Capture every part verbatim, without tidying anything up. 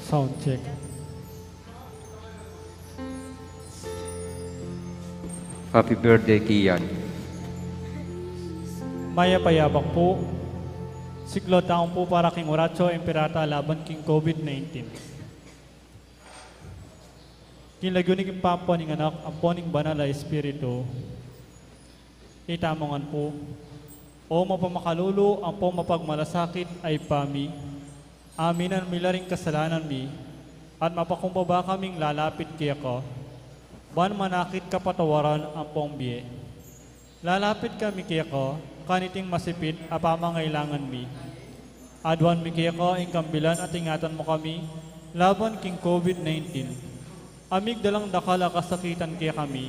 Sound check. Happy birthday, Kian. Mayap a yabak pu. Siklaud tamu pu para king Oratio Imperata laban king COVID nineteen. King lagyu ning Ibpa, ampo ning Anak, ampo ning Banal a Espiritu. Itamu ngan pu. O mapamakalulu, ampo mapagmalasakit a Ibpa mi, aminan mi la ring kasalanan mi, at mapakumbaba kaming lalapit keka, ban manakit kapatawaran ampong bie. Lalapit kami keka kaniting masipit a pamangailangan mi. Aduan mi keka ing kambilan at ingatan mu kami laban king COVID nineteen. Amigdalang dakal a kasakitan kekami,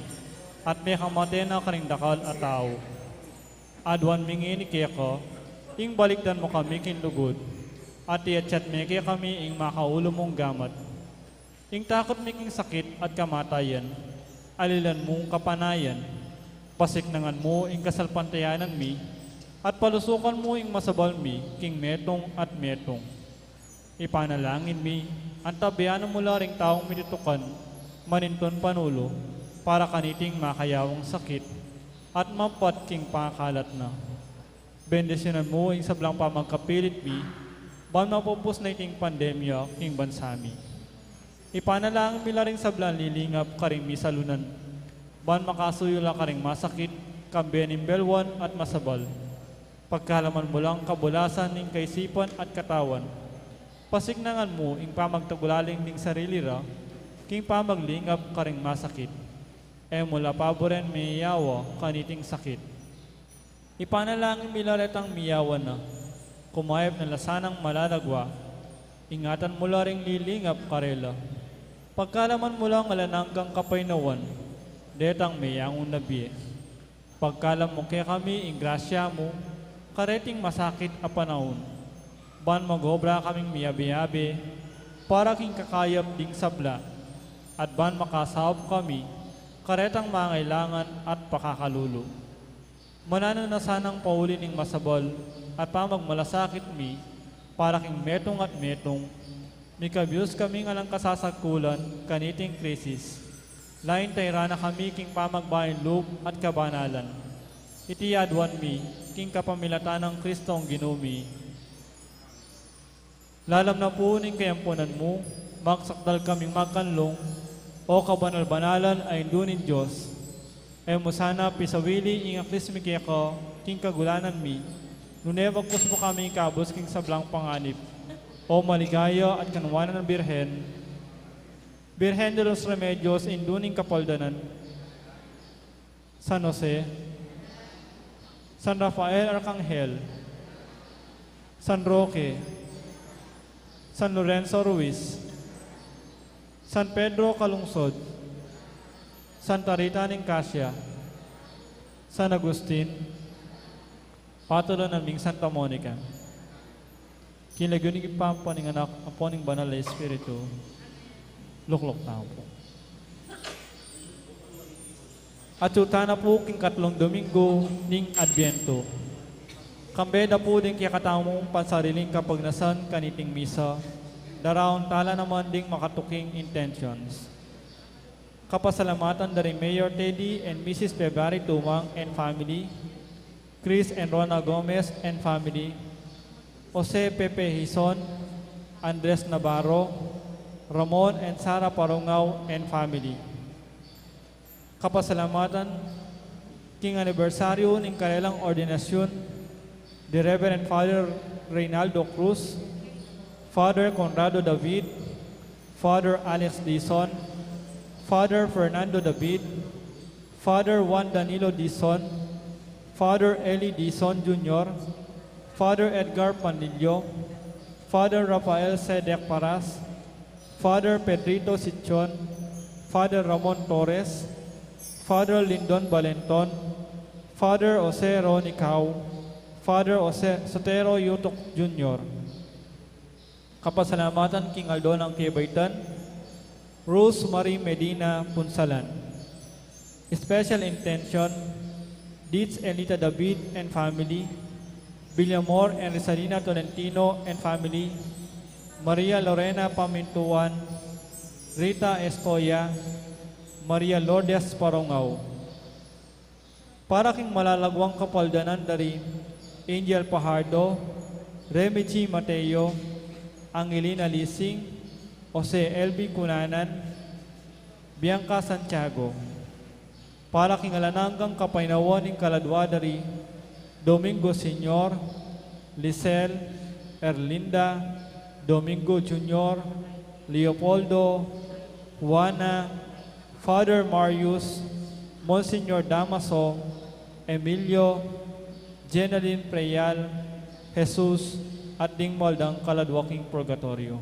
at mekamate na karing dakal a tau. Aduan mi ngeni keka ing balikdan mu kami king lugud, at iatsat me kekami ing makaulu mung gamat. Ing takut mi king sakit at kamatayan, alilan mung kapanayan. Pasiknangan mu ing kasalpantayanan mi, at palusukan mu ing masabal mi king metung at metung. Ipanalangin mi, antabayanan mu la ring taung mitutukan manintun panulu para kaniting makayawang sakit at mampat king pangakalat na. Bendisyunan mu ing sablang pamagkapilit mi, ban mapupus na iting pandemya king bansa mi. Ipanalangin mi la ring sablang lilingap karing misalunan, ban makasuyu la karing masakit, kambe ning belwan at masabal. Pagkalaman mu lang kabulasan ning kaisipan at katawan. Pasiknangan mu ing pamagtagulaling ning sarili ra, king pamaglingap karing masakit. E mu la paburen miyawa kaniting sakit. Ipanalangin mi la retang miyawa na, kumayap na la sanang malalagwa, ingatan mu la ring lilingap karela. Pagkalaman mu lang alang anggang kapaynawan, detang meyangu na bie. Pagkalam mu kekami ing grasya mu, kareting masakit a panaun, ban mag-obra kaming miyabe-yabe, para king kakayap ding sabla, at ban makasaup kami, karetang mangailangan at pakakalulu. Mananu na sanang pauli ning masabal at pamagmalasakit mi para king metung at metung, mikabus kaming alang kasasagkulan kaniting krisis. Lain tayra na kami king pamagbaing lub at kabanalan. Iti aduan mi king kapamilatan nang Kristong Ginu mi. Lalam na pu ning kayampunan mu, magsakdal kaming magkanlung, O kabanal-banalan a Indu ning Dios. E mu sana pisawili ing aklis mi keka king kagulanan mi, nune bagkus mu kami ikabus king sablang panganib. O maligaya at kanwanan a Birhen, Birhen de los Remedios, Indu ning Kapaldanan, San Jose, San Rafael Arcangel, San Roque, San Lorenzo Ruiz, San Pedro Calungsod, Santa Rita ning Cascia, San Agustin, patulunan ming Santa Monica. King lagyu ning Ibpa, ampo ning Anak, ampo ning Banal a Espiritu. Lukluk tamu pu. Atyu tana pu king katlung Dominggu ning Adbyento. Kambe da pu ding kekatamung pansariling kapagnasan kaniting misa, daraun tala naman ding makatuking intentions. Kapasalamatan da ri Mayor Teddy and Missus February Tumang and family, Chris and Rona Gomez and family, Jose Pepe Hizon, Andres Navarro, Ramon and Sara Parungao and family. Kapasalamatan king anibersaryu ning karelang ordinasyun, the Reverend Father Reynaldo Cruz, Father Conrado David, Father Alex Dizon, Father Fernando David, Father Juan Danilo Dizon, Father Eli Dizon Junior, Father Edgar Panlilio, Father Rafael Sedek Paras, Father Pedrito Sichon, Father Ramon Torres, Father Lindon Balenton, Father Jose Ronicao, Father Jose Sotero Yutok Junior. Kapasalamatan king aldo nang kebaitan, Rose Marie Medina Punsalan. Special intention, Deeds Elita David and family, Villamor and Rizalina Tolentino and family, Maria Lorena Pamintuan, Rita Estoya, Maria Lourdes Parongao. Para king malalaguang kapaldanan da ri Angel Pajardo, Remy G Mateo, Angelina Lising, Jose L B Cunanan, Bianca Santiago. Para king alang anggang kapaynawan ning kaladua da ri Domingo Senior, Lisel, Erlinda, Domingo Junior, Leopoldo, Juana, Father Marius, Monsignor Damaso, Emilio, Jenaline Preyal, Jesus, at ding maldang kaladua king purgatoryo.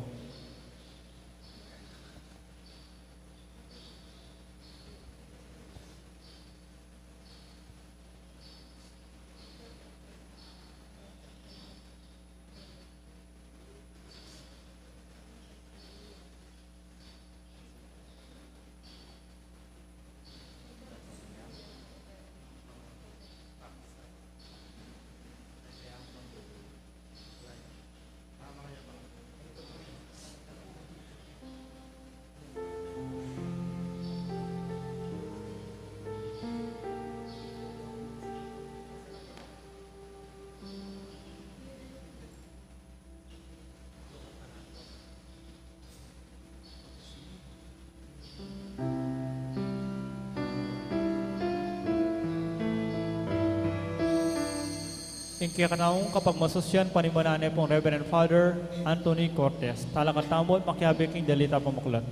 Ing kekanaung kapagmasusyan panimunan ne pung Reverend Father Anthony Cortes. Talakad tamu at makiabe king dalit a pamuklat.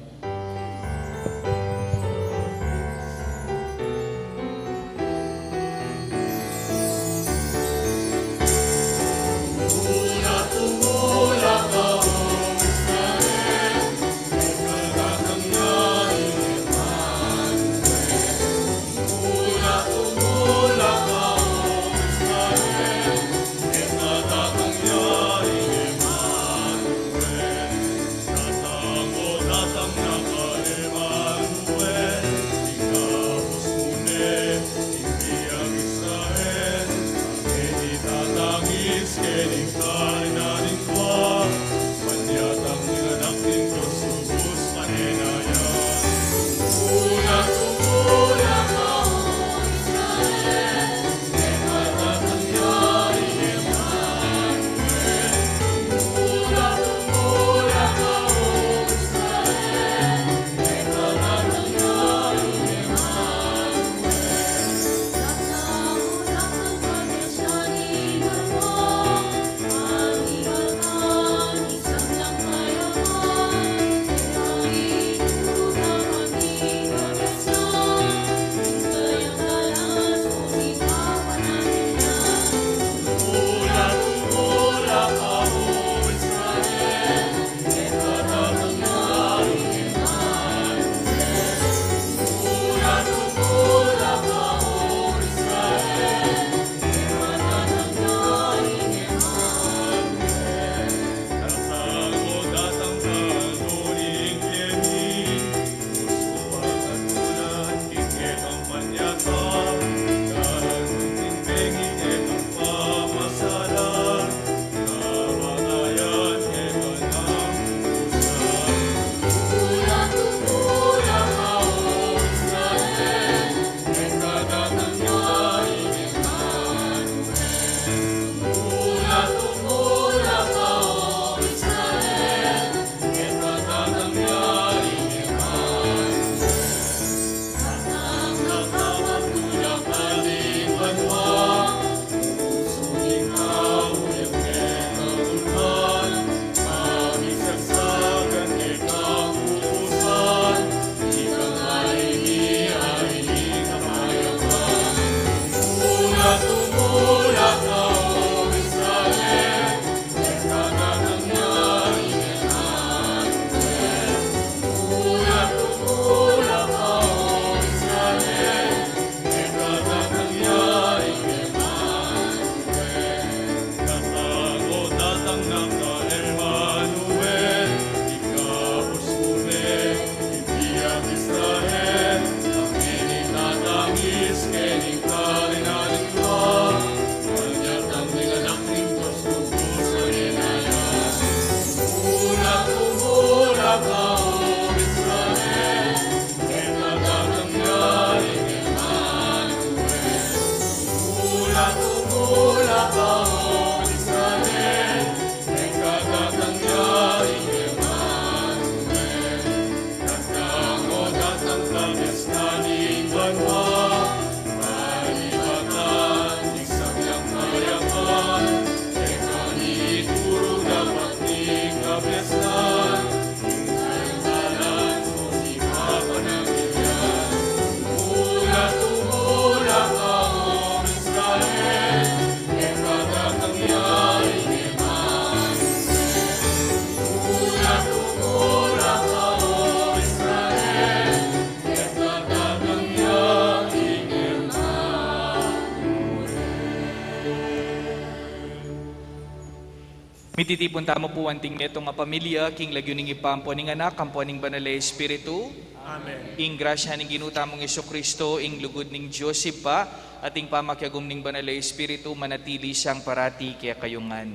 Mititipun tamu pu anting metung a pamilya, king lagyu ning Ibpa, ampo ning Anak, ampo ning Banal a Espiritu. Amen. Ing grasya ning Ginu tamung Jesucristo, ing lugud ning Dios Ibpa, at ing pamakiagum ning Banal a Espiritu, manatili siang parati kekayu ngan.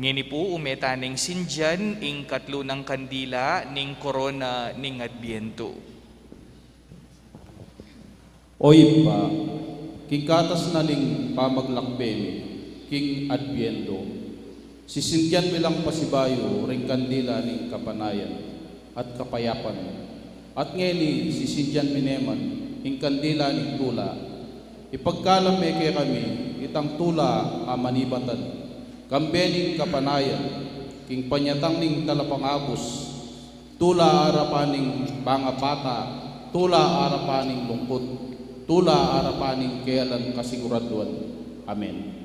Ngeni pu, ume tang sindian ing katlu nang kandila ning korona ning Adbientu. O Ibpa, king katas na ning pamaglakbe mi king Adbientu, sisindian mi lang pasibayu ring kandila ning kapanayan at kapayapan. At ngeni, sisindian mi naman ing kandila ning tula. Ipagkalam me kekami itang tula a manibatan, kambe ning kapanayan, king panyatang ning talapangabus, tula arapan ning pangapata, tula arapan ning lungkut, tula arapan ning kealan kasiguraduan. Amen.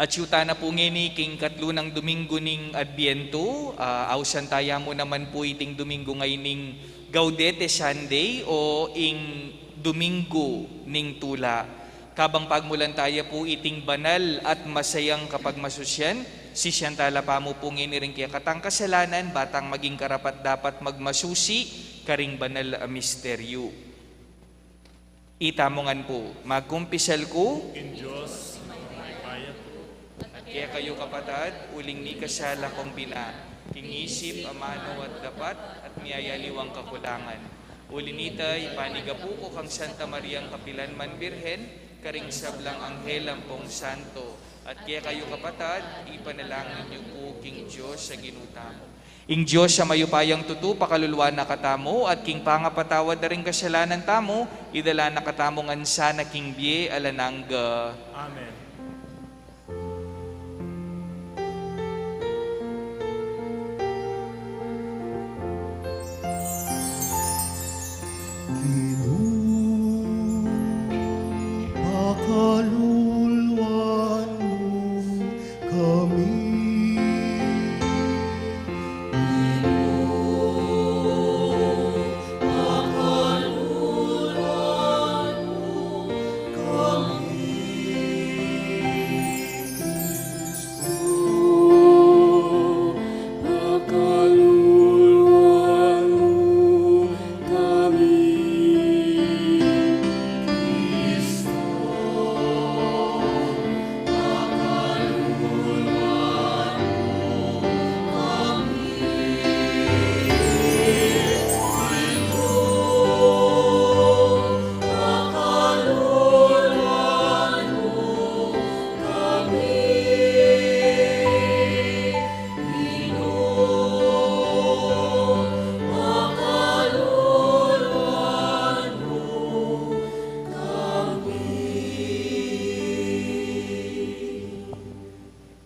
Atiu tana pu ngeni king katlu nang Domingo ning Adbientu, ah, ausan taya mu naman pu iting Domingo ngeni ning Gaudete Sunday o ing Domingo ning Tula. Kabang pagmulan taya pu iting banal at masayang kapagmasusian, sisian tala pamu pu ngeni ring kekatang kasalanan, ba tang maging karapat-dapat magmasusi karing banal a misteryu. Itamu ngan pu, magkumpisal ku king Dios, mayupaya ku. At kekayu kapatad, uling mikasala kung bina, king isip, amanu at dapat, at miyayaliwang kakulangan. Uli na nita, ipanigapu ku kang Santa Mariang kapilanman Birhen, karing sablang anghel ampong santo, at kekayu kapatad, ipanalangin yu ku king Dios a Ginu tamu. Ing Dios a mayupayang tutu, pakaluluan na katamu, at king pangapatawad da ring kasalanan tamu, idala na katamu ngan sana king bie alang angga. Amen. Ginu, pakaluluan mu kami.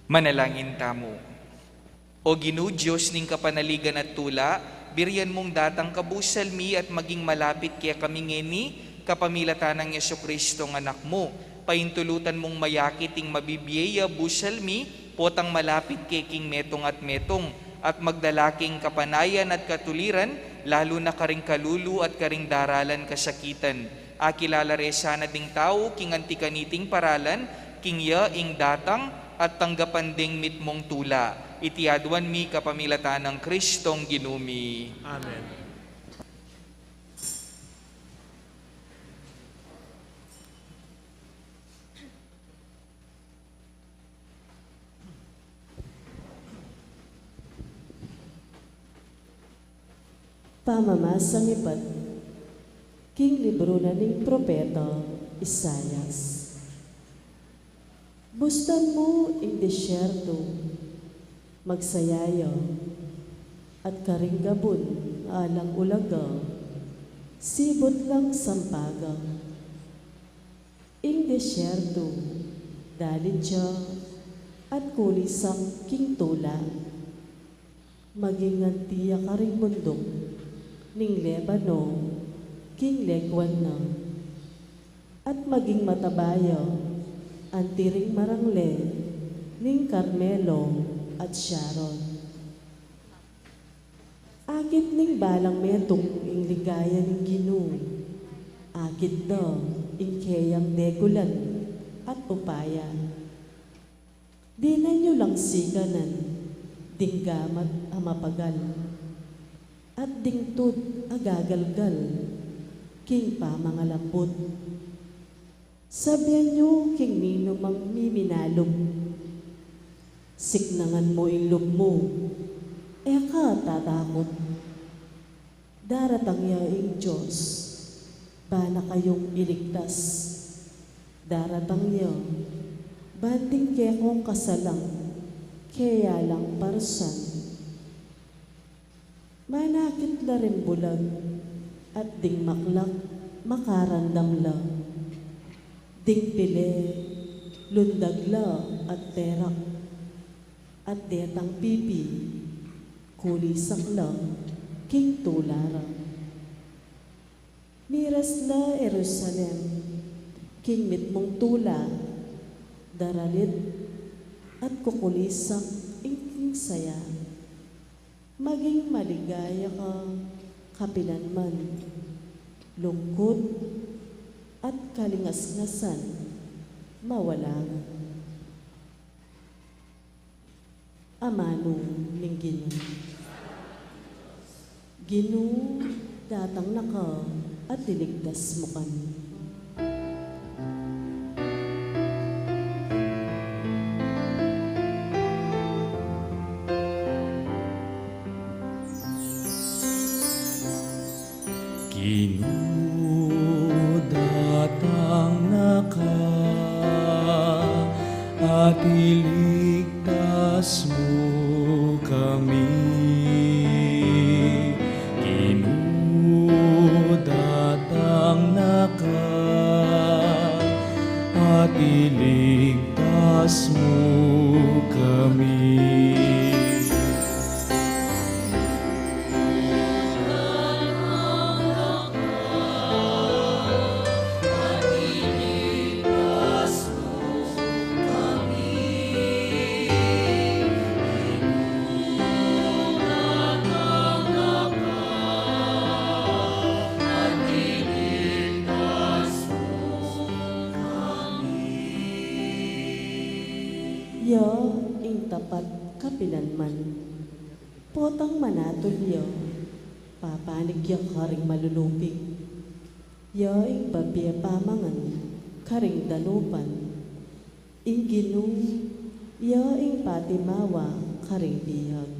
Manalangin tamu. O Ginu, Dios ning kapanaligan at tula, birian mung datang kabusal mi at maging malapit kekami ngeni, kapamilatan nang Jesucristo a Anak mu. Paintulutan mung mayakit ing mabibie ya busal mi, potang malapit ke king metung at metung, at magdala king kapanayan at katuliran, lalu na karing kalulu at karing daralan kasakitan. Akilala re sana ding tau king anti kaniting paralan, king ya ing datang at tanggapan deng mitmung tula. Iti aduan mi kapamilatan nang Kristong Ginu mi. Amen. Pamamasan ibat king libru na ning propeta Isaias. Bustan mu ing disyertu, magsaya ya, at karing gabun alang ulaga, sibut lang sampaga. Ing disyertu, dalit ya, at kulisak king tula. Maging anti ya karing bunduk ning Lebano king legwan na, at maging mataba ya anti ring marangle ning Carmelo at Sharon. Akit ning balang metung ing ligaya ning Ginu, akit da ing keyang degulan at upaya. Dinan yu lang sikanan ding gamat a mapagal, at ding tud a gagalgal king pamangalambut. Sabian yu king ninumang miminalub, siknangan mu ing lub mu, e ka tatakut. Daratang ya ing Dios, bana kayung iligtas. Daratang ya, ban ding kekong kasalang, keya lang parusan. Manakit la ring bulag, at ding maklak, makarandam la. Ding pile, lundag la, at perak, at detang pipi, kulisak la king tula ra. Miras la Jerusalem king mitmung tula, daralit at kukulisak ing king saya. Maging maligaya ka kapilanman, lungkut at kalingasngasan mawalangan. Amanu ning Ginu. Ginu, datang na ka at iligtas mu kami. Ginu, datang na ka at iligtas mu kami. Ginu, datang na ka at iligtas mu kami. Ya ing tapat kapilanman. Potang manatul ya, papanik ya karing malulupig. Ya ing babie pamangan karing danupan. Ing Ginu, ya ing patimawa karing biag.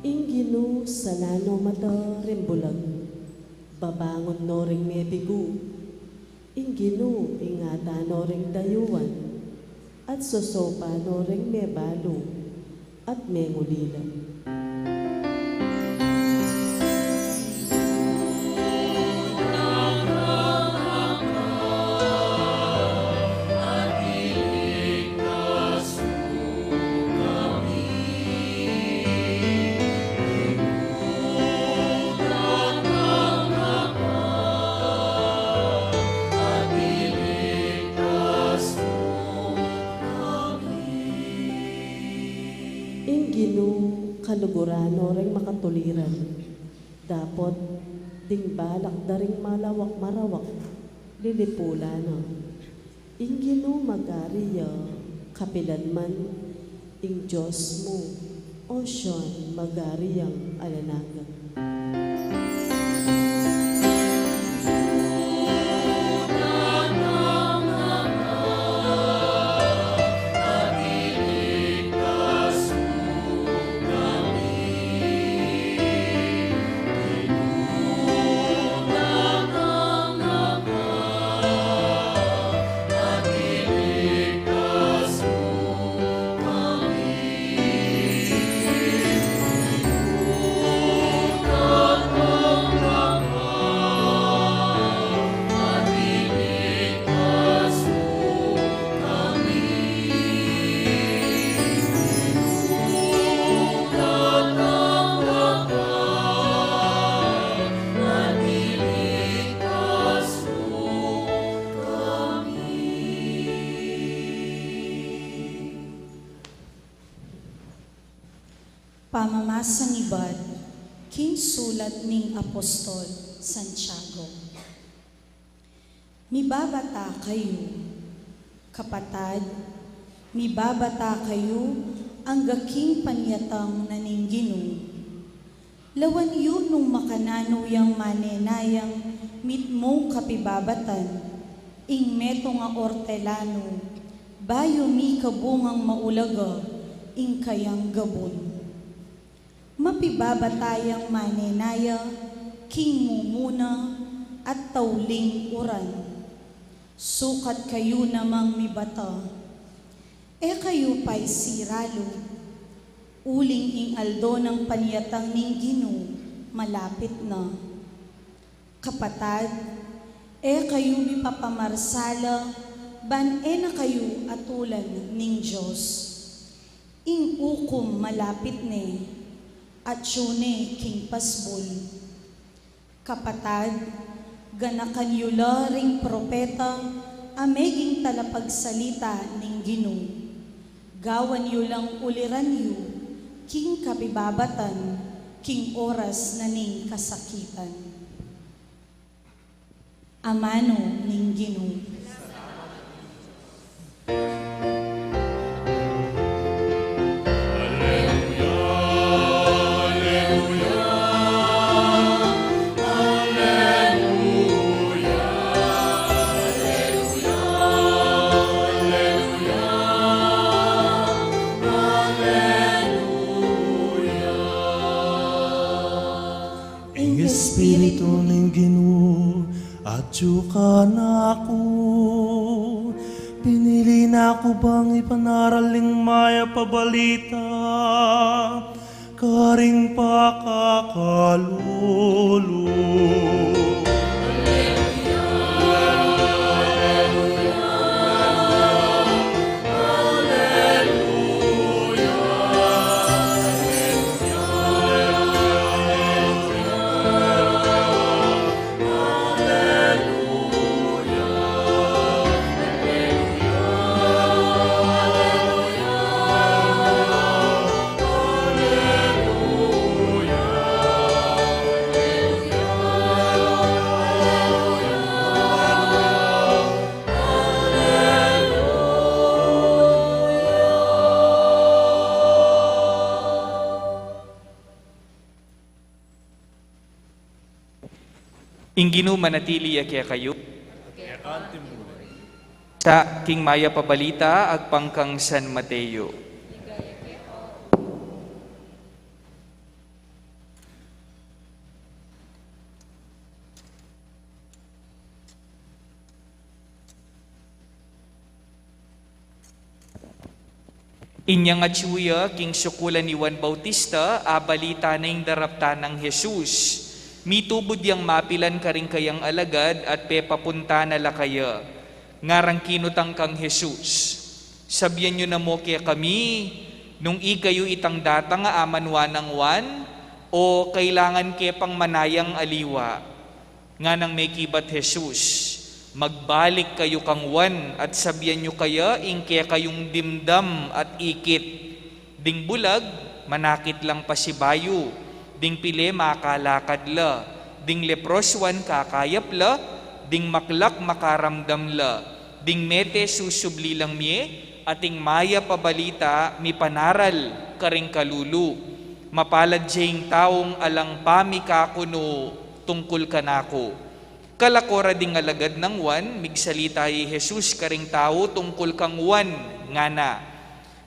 Ing Ginu, salan no mata ring bulag, babangun no ring mebigu. Ing Ginu, ingatan no ring dayuan, at sosopan no ring mebalu at mengulila. Ing Ginu, kaluguran no ring makatuliran, dapot ding balak da ring malawak marawak, lilipulan na. Ing Ginu, magari ya kapilanman, Ing Dios mu, o Sion, magari yang alang angga. Pamamasang ibat king sulat ning Apostol Santiago. Mibabata kayu, kapatad, mibabata kayu angga king panyatang na ning Ginu. Lawan yu nung makananu yang manenayang mitmung kapibabatan, ing metung a ortelanu, bayu mikabungang maulaga ing kayang gabun. Mapibabata yang manenaya king mumuna at tauling uran. Sukat kayu namang mibata. E kayu paisiralu, uling ing aldo nang panyatang ning Ginu malapit na. Kapatad, e kayu mipapamarsala ban e na kayu atulan ning Dios. Ing ukum malapit ne, atyu ne king pasbul. Kapatad, ganakan yu la ring propeta a meging talapagsalita ning Ginu. Gawan yu lang uliran yu king kapibabatan king oras na ning kasakitan. Amanu ning Ginu. Ing Espiritu ning Ginu atyu kanaku, pinili na ku bang ipanaral ing mayap a balita karing pakakalulu. Ing Ginu manatili ya kekayu. Sa king mayap a balita agpang kang San Mateo. Inyang atyu ya king sukulan i Juan Bautista, abalita na ing daraptan nang Jesus. Mitubud yang mapilan karing kayang alagad at pepapunta na la kaya. Ngarang kinutang kang Jesus, "Sabian yu na mu kekami nung ikayu itang datang a amanwa nang Juan, o kailangan ke pang manayang aliwa?" Nganang mekibat Jesus, "Magbalik kayu kang Juan at sabian yu kaya ing kekayung dimdam at ikit. Ding bulag, manakit lang pasibayu. Ding pile, makalakad la. Ding leprosuan, kakayap la. Ding maklak, makaramdam la. Ding mete, susubli lang mie. ating mayap a balita mipanaral karing kalulu. Mapalad ya ing taung alang pamikakunu tungkul kanaku. Kalako ra ding alagad nang Juan, migsalita i Jesus karing tau tungkul kang Juan, ngana,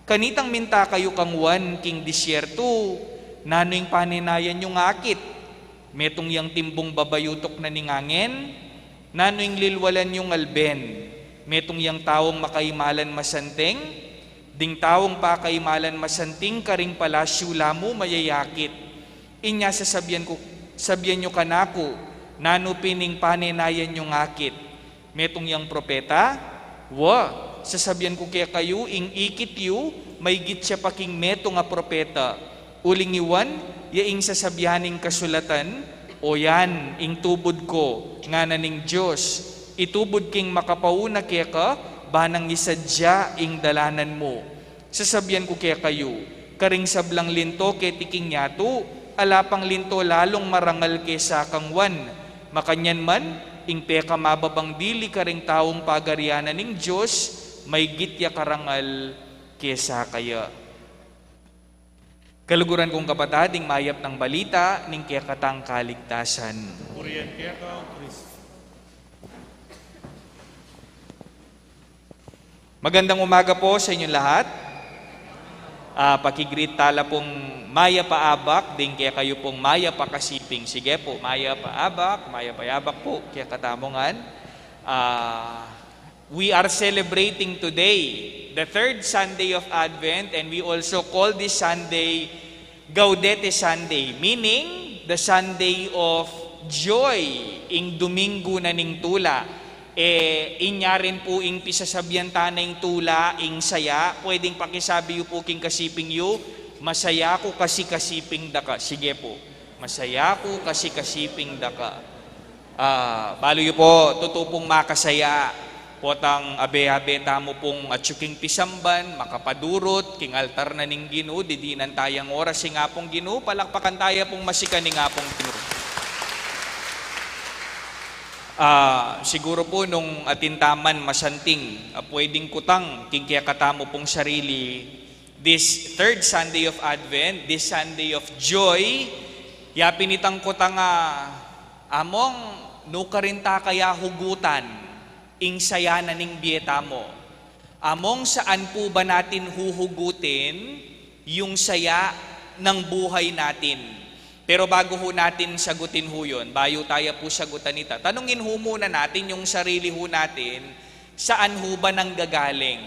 "Kanitang minta kayu kang Juan king disyertu, nanu ing panenayan yung akit? Metung yang timbung babayutuk na ning angen? Nanu ing lilwalan yung alben? Metung yang taung makaimalan masanting? Ding taung pakaimalan masanting karing palasyu la mu mayayakit. Inya sasabian ku, sabian yu kanaku, nanu pin ing panenayan yung akit? Metung yang propeta? Wa, sasabian ku kekayu, ing ikit yu, maygit ya pa king metung a propeta. Uling i Juan, ya ing sasabian ning kasulatan, o yan, ing tubud ku, ngana ning Dios, itubud king makapauna keka, ba nang isadya ing dalanan mu. Sasabian ku kekayu, karing sablang linto keti king yatu, ala pang linto lalung marangal kesa kang Juan. Makanyan man, ing pekamababang dili karing taung pagarian na ning Dios, maygit ya karangal kesa kaya." Kaluguran kung kapatad, ing mayap nang balita ning kekatang kaligtasan. Purian keka, O Kristo. Magandang umaga po sa inyong lahat. Ah, pakigreet tala pung mayap a abak, ding kekayu pung mayap a kasiping. Sige po, mayap a abak, mayap a abak po, kekatamu ngan. Ah, we are celebrating today the third Sunday of Advent, and we also call this Sunday Gaudete Sunday, meaning the Sunday of joy, ing Domingo na ning tula. E, inya rin po ing pisasabian tana ing tula, ing saya, pwedeng pakisabi yu po king kasiping yu, "Masaya ku kasi kasiping daka." Sige po, "Masaya ku kasi kasiping daka." Ah, balu yu po, tutu pung makasaya. Potang abe-abe tamu pung atyu king pisamban, makapadurut king altar na ning Ginu, didinan tayang oras ing Apung Ginu, palakpakan taya pung masikan ing Apung Ginu. Ah, siguro po nung atin taman masanting, ah, pwedeng kutang king kekatamu pung sarili, this third Sunday of Advent, this Sunday of joy, ya pin itang kutang, ah, Among, nukarin ta kaya hugutan ing saya na ning bie tamu? Among, saan po ba natin huhugutin yung saya ng buhay natin? Pero bago ho natin sagutin ho yun, bayu taya po sagutan ita, tanungin ho muna natin yung sarili ho natin, saan ho ba nanggagaling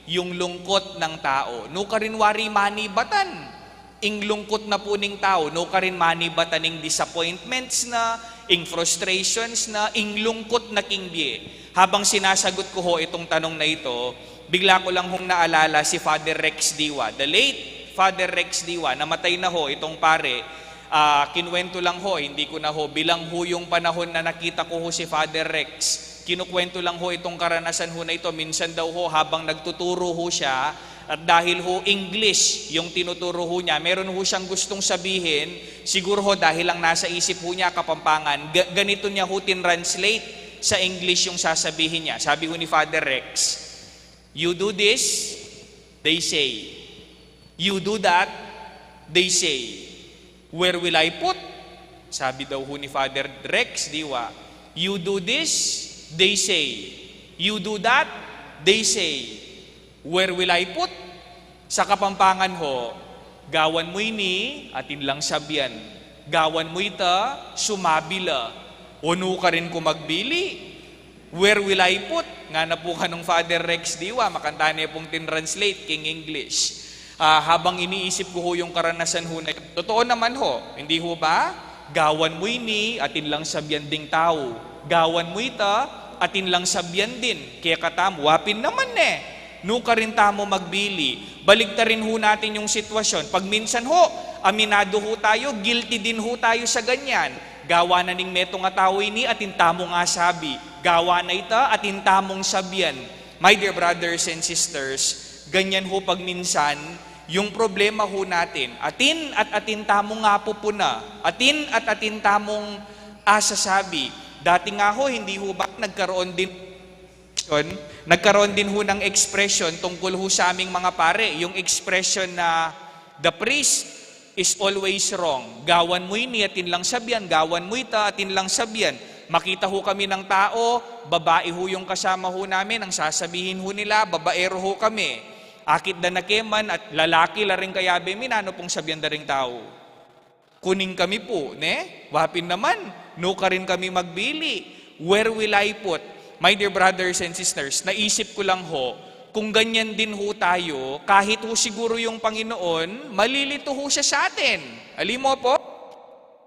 yung lungkot ng tao? Nukarin wari manibatan ing lungkot na po ning tao, nukarin manibatan ing disappointments na, ing frustrations na, ing lungkot na king bie. Habang sinasagot ko ho itong tanong na ito, bigla ko lang hong naalala si Father Rex Diwa, the late Father Rex Diwa, namatay na ho itong pare. Ah, kinuwento lang ho, hindi ko na ho bilang ho yung panahon na nakita ko ho si Father Rex. Kinukwento lang ho itong karanasan ho na ito. Minsan daw ho, habang nagtuturo ho siya, at dahil ho English yung tinuturo ho niya, meron ho siyang gustong sabihin, siguro ho dahil lang nasa isip ho niya Kapampangan, ga-, ganito niya ho tinranslate sa English yung sasabihin niya. Sabi ho ni Father Rex, "You do this, they say. You do that, they say. Where will I put?" Sabi daw ho ni Father Rex Diwa, "You do this, they say. You do that, they say. Where will I put?" Sa Kapampangan ho, "Gawan mu ini, atin lang sabian. Gawan mu ita, sumabi la. O nukarin ku magbili? Where will I put?" Ngana pu kanung Father Rex Diwa, makanyan ne pung tinranslate king English. Ah, habang iniisip ko ho yung karanasan ho na yun. Totoo naman ho, hindi ho ba? Gawan mu ini, atin lang sabian ding tau. Gawan mu ita, atin lang sabian din kekatamu. Wa pin naman ne. Nukarin tamu magbili? Baligtarin ho natin yung sitwasyon. Pag minsan ho, aminado ho tayo, guilty din ho tayo sa ganyan. Gawa na ning metung a tau ini, atin tamung asabi. Gawa na ita, atin tamung sabian. My dear brothers and sisters, ganyan ho pag minsan yung problema ho natin. Atin at atin tamung apupuna. Atin at atin tamung asasabi. Dati nga ho, hindi ho ba nagkaroon din Nagkaroon din ho ng expression tungkol ho sa aming mga pare, yung expression na, "The priest is always wrong." Gawan mu ini, atin lang sabyan, gawan mu ita, atin lang sabyan. Makita ho kami ng tao, babae ho yung kasama ho namin, ang sasabihin ho nila, babaero ho kami. Akit da na keman at lalaki la rin kayabe mi, nanu pung sabyan da ring tau? Kuning kami pu, ne? Wa pin naman, nukarin kami magbili. Where will I put? My dear brothers and sisters, naisip ko lang ho, kung ganyan din ho tayo, kahit ho siguro yung Panginoon, malilito ho siya sa atin. Ali mo po?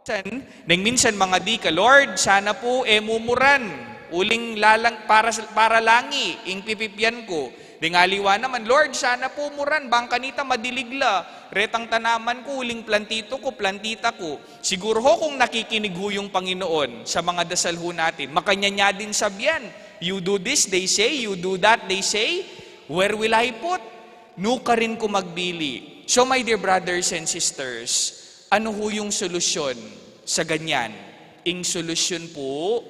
San, neng minsan mga di ka, "Lord, sana po e mumuran. Uling lalang para, para langi, ing pipipyan ko." Deng aliwa naman, "Lord, sana po muran, bang kanita madilig la retang tanaman ku, uling plantito ku, plantita ku." Siguro ho kung nakikinig ho yung Panginoon sa mga dasal ho natin, makanyan nya din sabyan, "You do this," they say, "You do that," they say, "Where will I put? Nukarin ku magbili?" So, my dear brothers and sisters, ano ho yung solusyon sa ganyan? Ing solusyon po,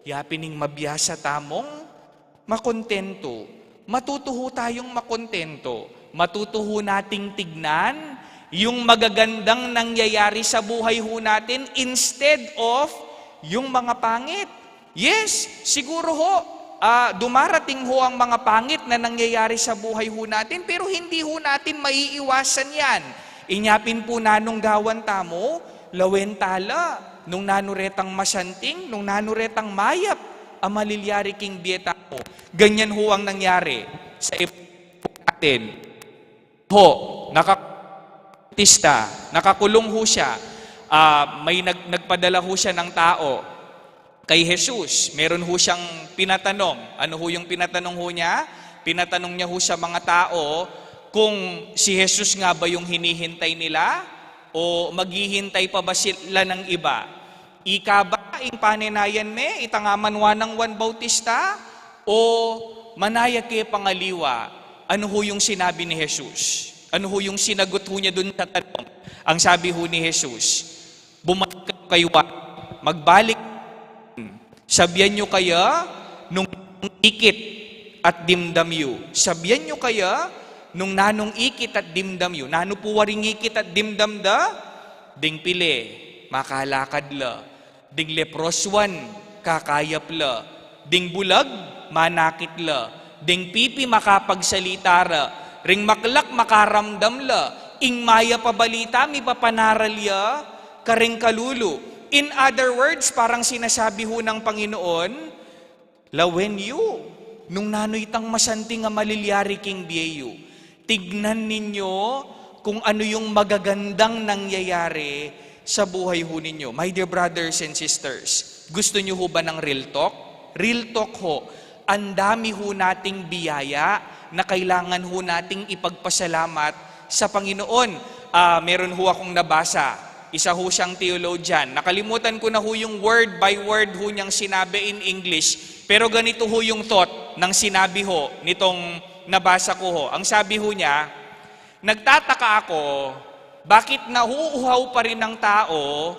yapin ing mabiasa tamung makontento. Matuto ho tayong makontento. Matuto ho nating tignan yung magagandang nangyayari sa buhay ho natin instead of yung mga pangit. Yes, siguro ho, ah, dumarating ho ang mga pangit na nangyayari sa buhay ho natin, pero hindi ho natin maiiwasan yan. Inya pin po nanung gawan tamu, lawen tala, nung nanu retang masanting, nung nanu retang mayap a malilyari king bie tamu. Ganyan ho ang nangyari sa ep-, natin. Ho, naka-, Bautista, nakakulung ho siya. Ah, may nag-, nagpadala ho siya ng tao kay Jesus. Meron ho siyang pinatanong. Ano ho yung pinatanong ho niya? Pinatanong niya ho sa mga tao kung si Jesus nga ba yung hinihintay nila o maghihintay pa ba sila ng iba. Ika ba ing panenayan me, itang amanwa nang Juan Bautista, o manaya ke pang aliwa? Ano ho yung sinabi ni Jesus? Ano ho yung sinagot ho niya dun sa tanong? Ang sabi ho ni Jesus, "Bumalik kayo kay Juan. Magbalik. Sabyan nyo kaya nung ikit at dimdam yu." Sabyan nyo kaya nung nanung ikit at dimdam yu. Nanu po waring ikit at dimdam da? Ding pili, makalakad la. Ding leproswan, kakayap la. Ding bulag, manakit la. Ding pipi, makapagsalita ra. Ring maklak, makaramdam la. Ing mayap a balita, mipapanaral ya karing kalulu. In other words, parang sinasabi ho ng Panginoon, lawen yu, nung nanu itang masanting a malilyari king bie yu. Tignan ninyo kung ano yung magagandang nangyayari sa buhay ho ninyo. My dear brothers and sisters, gusto nyo ho ba ng real talk? Real talk ho, ang dami ho nating biyaya na kailangan ho nating ipagpasalamat sa Panginoon. Ah, meron ho akong nabasa. Isa ho siyang theologian. Nakalimutan ko na ho yung word by word ho niyang sinabi in English. Pero ganito ho yung thought ng sinabi ho nitong nabasa ko ho. Ang sabi ho niya, "Nagtataka ako, bakit nauuhaw pa rin ang tao,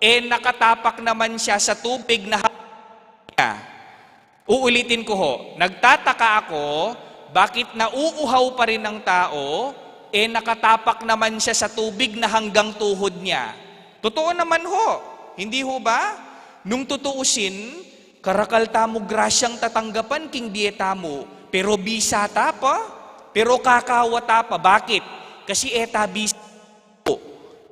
eh nakatapak naman siya sa tubig na ha-," niya. Uulitin ko ho, nagtataka ako, bakit nauuhaw pa rin ang tao, eh nakatapak naman siya sa tubig na hanggang tuhod niya. Totoo naman ho, hindi ho ba? Nung tutuusin, karakal tamu grasyang tatanggapan king bie tamu, pero bisa ta pa, pero kakawa ta pa. Bakit? Kasi e ta bisa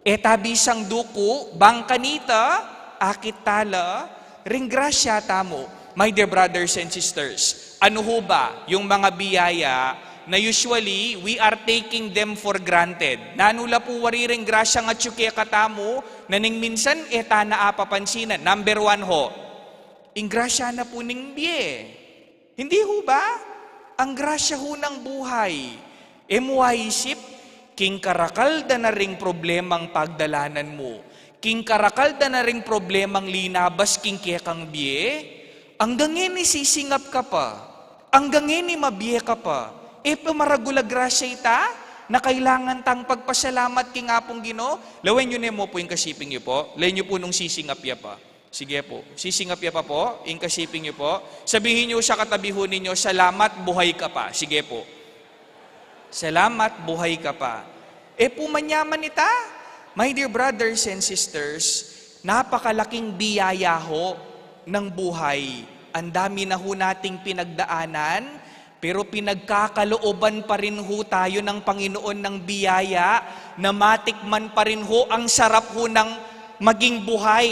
E ta bisang duku, bang kanita, akit tala, ring grasya tamu. My dear brothers and sisters, ano ho ba yung mga biyaya na usually we are taking them for granted? Nanu la pu wari ring grasya nga atyu kekatamu na ning minsan e ta na apapansinan? Number one ho, ing grasya na pu ning bie. Hindi ho ba? Ang grasya ho ng buhay. E mu aisip, king karakal da na ring problemang pagdalanan mu, king karakal da na ring problemang linabas king kekang bie, anggang ngeni sisingap ka pa, anggang ngeni mabie ka pa. E pa maragul a grasya ita na kailangan tang pagpasalamat king Apung Ginu? Lawen yu ne mu pu ing kasiping yu pu, lawen yu pu nung sisingap ya pa. Sige po. Sisingap ya pa po, ing kasiping yu po. Sabihin yu sa katabi ho ninyo, "Salamat, buhay ka pa." Sige po. "Salamat, buhay ka pa." E po manyaman ita? My dear brothers and sisters, napakalaking biyaya ho ng buhay. Ang dami na ho nating pinagdaanan, pero pinagkakalooban pa rin ho tayo ng Panginoon ng biyaya na matikman pa rin ho ang sarap ho ng maging buhay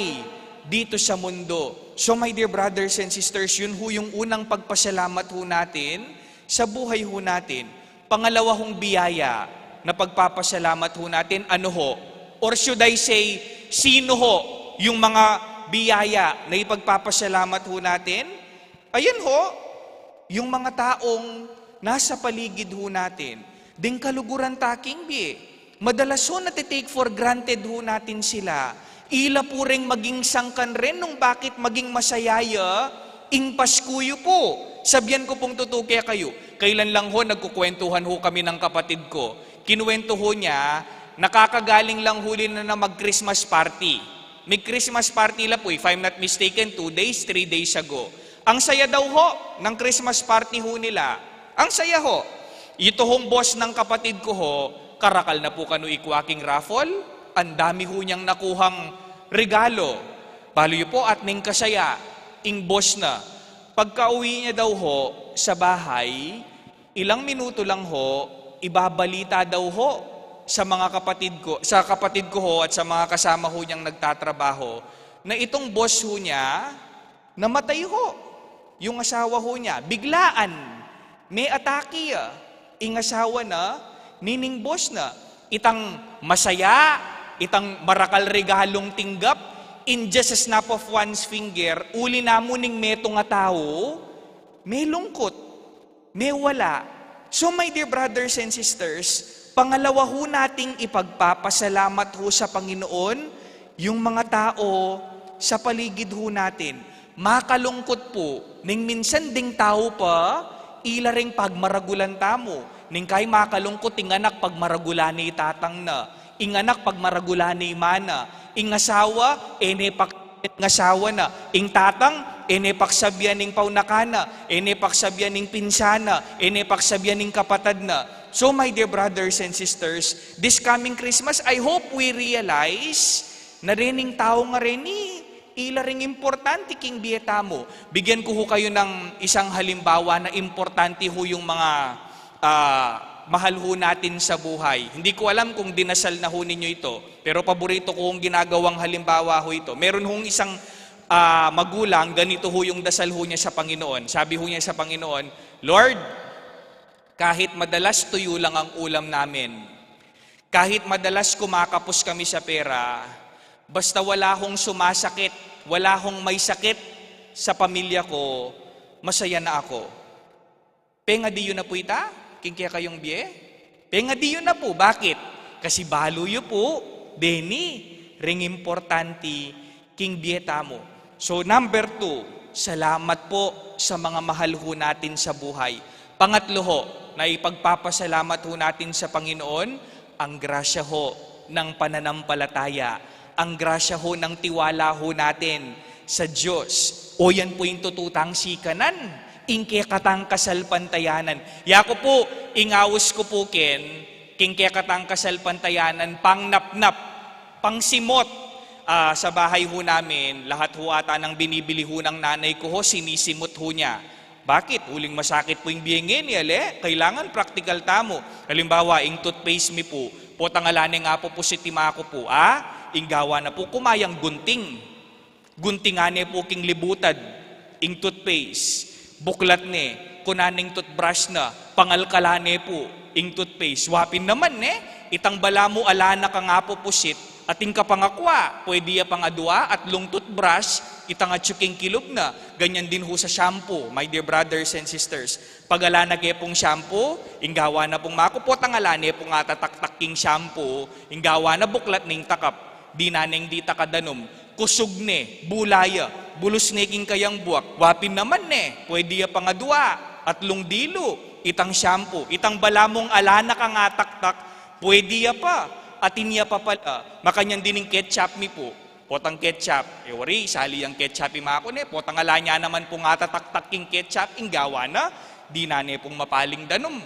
dito sa mundo. So, my dear brothers and sisters, yun ho yung unang pagpasalamat ho natin sa buhay ho natin. Pangalawa hong biyaya na pagpapasalamat ho natin, ano ho? Or should I say, sino ho yung mga biyaya na ipagpapasalamat ho natin? Ayan ho, yung mga taong nasa paligid ho natin. Ding kaluguran ta king bie. Madalas ho, nati-take for granted ho natin sila. Ila po ring maging sangkan rin nung bakit maging masaya ya ing Pasko yu po. Sabian ku pung tutu kekayu. Kailan lang ho, nagkukwentuhan ho kami ng kapatid ko. Kinuwento ho niya, nakakagaling lang ho nila na mag-Christmas party. May Christmas party la po, if I'm not mistaken, two days, three days ago. Ang saya daw ho ng Christmas party ho nila. Ang saya ho. Ito hong boss ng kapatid ko ho, karakal na po kanu ikwa king raffle. Ang dami ho niyang nakuhang regalo. Balu yu po, at ning kasaya, ing boss na. Pagkauwi niya daw ho sa bahay, ilang minuto lang ho, ibabalita daw ho sa mga kapatid ko, sa kapatid ko ho at sa mga kasama ho niyang nagtatrabaho, na itong boss ho niya, namatay ho. Yung asawa ho niya, biglaan, may atake ya. Ing asawa na, nining boss na, itang masaya, itang marakal regalong tinggap, in just a snap of one's finger, uli na mu ning metung a tau, may lungkot, may wala. So, my dear brothers and sisters, pangalawa ho nating ipagpapasalamat ho sa Panginoon, yung mga tao sa paligid ho natin. Makalungkot po, ning minsan ding tau pa, ila ring pagmaragulan tamu. Ning kay makalungkot, ing anak pagmaragulan ne i tatang na. Ing anak pagmaragulan ne i mana. Ing asawa, e ne pak-, ing asawa na. Ing tatang, e ne paksabian ing paunaka na. E ne paksabian ing pinsan na. E ne paksabian ing kapatad na. So, my dear brothers and sisters, this coming Christmas, I hope we realize na rening tau nga reni, ila ring importante king bie tamu. Bigyan ko ho kayo ng isang halimbawa na importante ho yung mga, ah, mahal ho natin sa buhay. Hindi ko alam kung dinasal na ho ninyo ito, pero paborito ko hong ginagawang halimbawa ho ito. Meron hong isang, ah, magulang, ganito ho yung dasal ho niya sa Panginoon. Sabi ho niya sa Panginoon, "Lord, kahit madalas tuyo lang ang ulam namin, kahit madalas kumakapos kami sa pera, basta wala hong sumasakit, wala hong may sakit sa pamilya ko, masaya na ako." Pengadi yu na po ita, king kekayung bie? Pengadi yu na po. Bakit? Kasi balu yu po, deni ring importante king bie tamu. So, number two, salamat po sa mga mahal ho natin sa buhay. Pangatlo ho, na ipagpapasalamat ho natin sa Panginoon, ang grasya ho ng pananampalataya, ang grasya ho ng tiwala ho natin sa Diyos. O yan po ing tutu tang sikanan, ing kekatang kasalpantayanan. Yaku po, ing aus ku po ken, king kekatang kasalpantayanan, pangnapnap, pangsimot. Ah, sa bahay ho namin, lahat ho ata ng binibili ho ng nanay ko ho, sinisimot ho niya. Bakit? Uling masakit po ing bie ngeni, ale? Kailangan praktikal tamu. Halimbawa, ing toothpaste mi po, potang ala ne nga po pusit i maku po, a? Ing gawa na po, kumayang gunting. Guntingan ne po king libutad ing toothpaste. Buklat ne, kunan ne ing toothbrush na, pangalkalan ne po ing toothpaste. Wa pin naman, ne? Itang balamu ala na kang apu pusit, atin ka pang akwa, pwede ya pang adua, atlung toothbrush, itang atsu king kilub na. Ganyan din ho sa shampoo, my dear brothers and sisters. Pag ala na ke pong shampoo, ing gawa na pong maku, potang ala ne pong atataktak king shampoo, ing gawa na buklat ne ing takap, dinan neng ditak a danum, kusug ne, bula ya, bulus ne king kayang buak, wa pin naman ne, pwede ya pang adua, atlung dilu, itang shampoo, itang balamu ala na kang ataktak, pwede ya pa, atin ya pa pala, makanyan din ing ketchup mi po. Potang ketchup. E wari, sali yang ketchup i maku ne. Potang ala nya naman pung atataktak king ketchup, ing gawa na, dinan ne pung mapaling danum.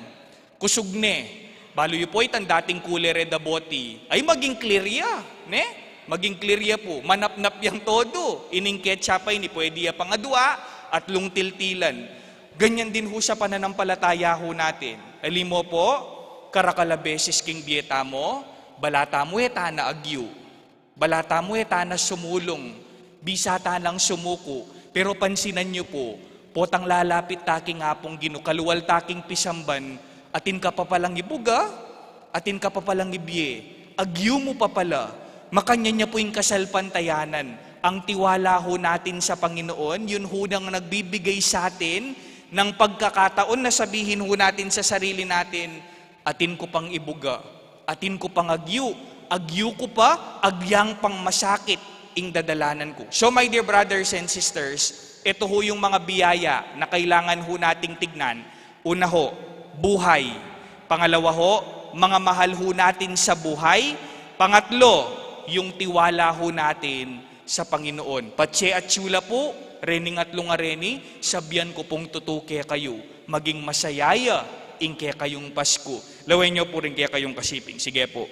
Kusug ne. Balu yu pu itang dating cooler e da boti. Ay, maging clear ya, ne? Maging clear ya pu. Manapnap yang todo. Ining ketchup a ini, pwede ya pang adua, atlung tiltilan. Ganyan din ho sa pananampalataya ho natin. Ali mo po, karakal a beses king bie tamu, bala tamu e tana agyu. Bala tamu e tana sumulung, bisa tanang sumuku, pero pansinan yu pu, potang lalapit ta king Apung Ginu, kalual ta king pisamban, atin ka pa palang ibuga, atin ka pa palang ibie, agyu mu pa pala, makanyan ya pu ing kasalpantayanan, ang tiwala ho natin sa Panginoon, yun ho nang nagbibigay sa atin ng pagkakataon na sabihin ho natin sa sarili natin, atin ku pang ibuga, atin ku pang agyu, agyu ku pa, agyang pang masakit ing dadalanan ku. So, my dear brothers and sisters, ito ho yung mga biyaya na kailangan ho nating tignan. Una ho, buhay. Pangalawa ho, mga mahal ho natin sa buhay. Pangatlo, yung tiwala ho natin sa Panginoon. Patse atsu la pu, rening atlung a reni, sabian ku pung tutu kekayu, maging masaya ya ing kekayung Pasku. Lawen yu pu ring kekayung kasiping. Sige pu.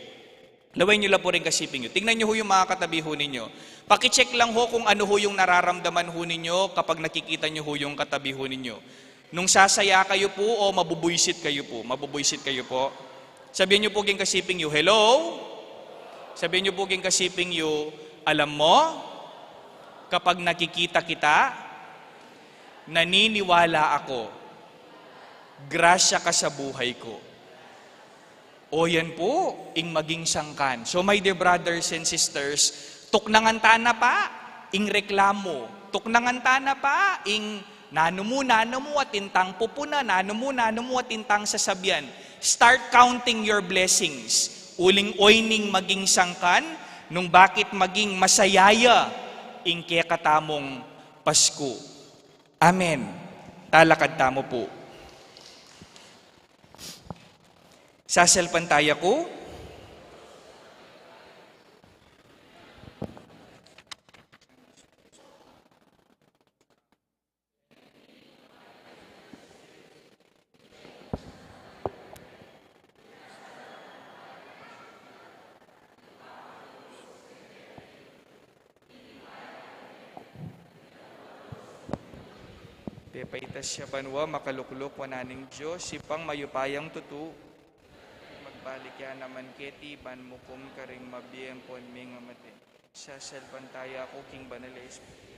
Lawen yu la pu ring kasiping yu. Tingnan yu ho yung mga katabi ho ninyo. Pakicheck lang ho kung ano ho yung nararamdaman ho ninyo kapag nakikita yu ho yung katabi ho ninyo. Nung sasaya kayu pu o mabubuisit kayu pu? Mabubuisit kayu pu? Sabian yu pu king kasiping yu, "Hello?" Sabian yu pu king kasiping yu, "Alam mo, kapag nakikita kita, naniniwala ako. Grasya ka sa buhay ko." O yan pu, ing maging sangkan. So, my dear brothers and sisters, tuknangan ta na pa ing reklamu. Tuknangan ta na pa ing nanu mu, nanu mu atin tang pupuna, nanu mu, nanu mu atin tang sasabian. Start counting your blessings. Uling oyni ing maging sangkan, nung bakit maging masaya ya ing kekatamung Pasku. Amen. Talakad tamu pu. Sasalpantaya ku. Pepaitas ya banua, makalukluk wanan ning Dios, Ibpang mayupayang tutu. Magbalik ya naman keti ban mukum karing mabie ampon mengamate. Sasalpantaya ku king Banal a Espiritu.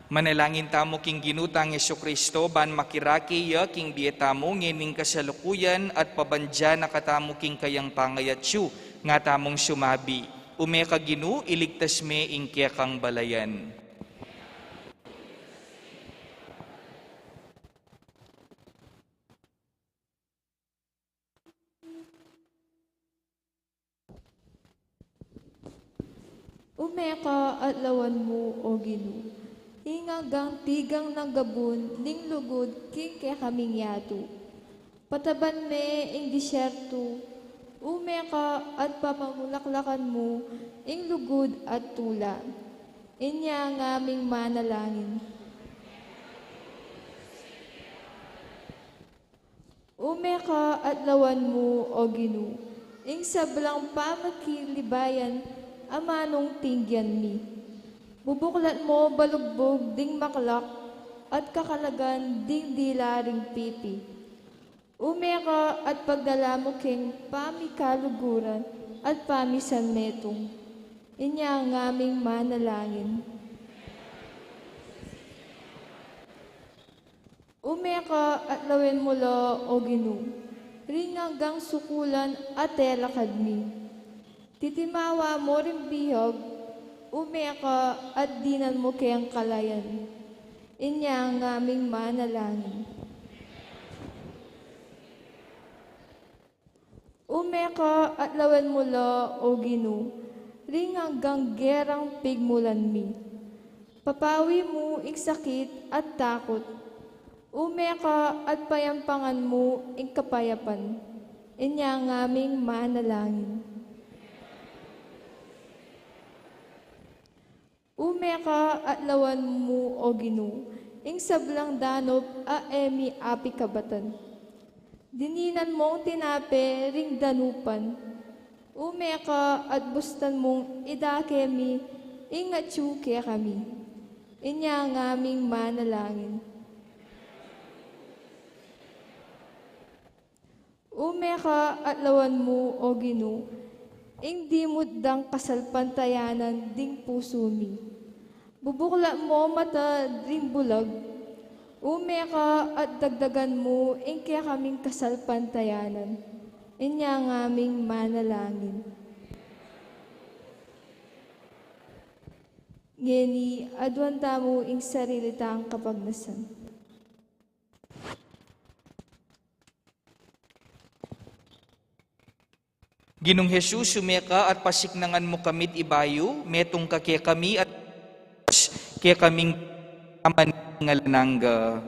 Manalangin tamu king Ginu tang Jesucristo, ban makirake ya king bie tamu ngening kasalukuyan at pabandian na katamu king kayang pangayatsu. Nga tamung sumabi, Ume ka Ginu, iligtas me ing kekang balayan. Ume ka at lawan mu, O Ginu, ing anggang tigang nang gabun ning lugud king kekaming yatu. Pataban me ing disyertu, ume ka at pamamulaklakan mu ing lugud at tula. Inya ngaming manalangin. Ume ka at lawan mu, O Ginu, ing sablang pamakilibayan a manung tingyan mi. Bubuklat mu balugbug ding maklak at kakalagan ding dila ring pipi. Ume ka at pagdala mu keng pamikaluguran at pamisanmetung. Inya ngaming manalangin. Ume ka at lawen mu la, O Ginu, ring anggang sukulan a telakad mi. Titimawa mu ring bihag, ume ka at dinan mu keng kalayan. Inya ngaming manalangin. Ume ka at lawen mu la, O Ginu, ring anggang gerang pigmulan mi. Papawi mu ing sakit at takut, Ume ka at payampangan mu ing kapayapan. Inya ngaming manalangin. Ume ka at lawan mu, O Ginu, ing sablang danup a e mi apikabatan. Dininan mung tinape ring danupan. Ume ka at bustan mung idake mi ing atyu kekami. Inya ngaming manalangin. Ume ka at lawan mu, O Ginu, ing dimut dang kasalpantayanan ding pusu mi. Bubuklat mu mata ding bulag. Ume ka at dagdagan mu ing kekaming kasalpantayanan. Inya ngaming manalangin. Ngeni, aduan tamu ing sarili tang kapagnasan. Ginung Jesus, ume ka at pasiknangan mu kami't ibayu, metung ka kekami at kekaming aman alang angga.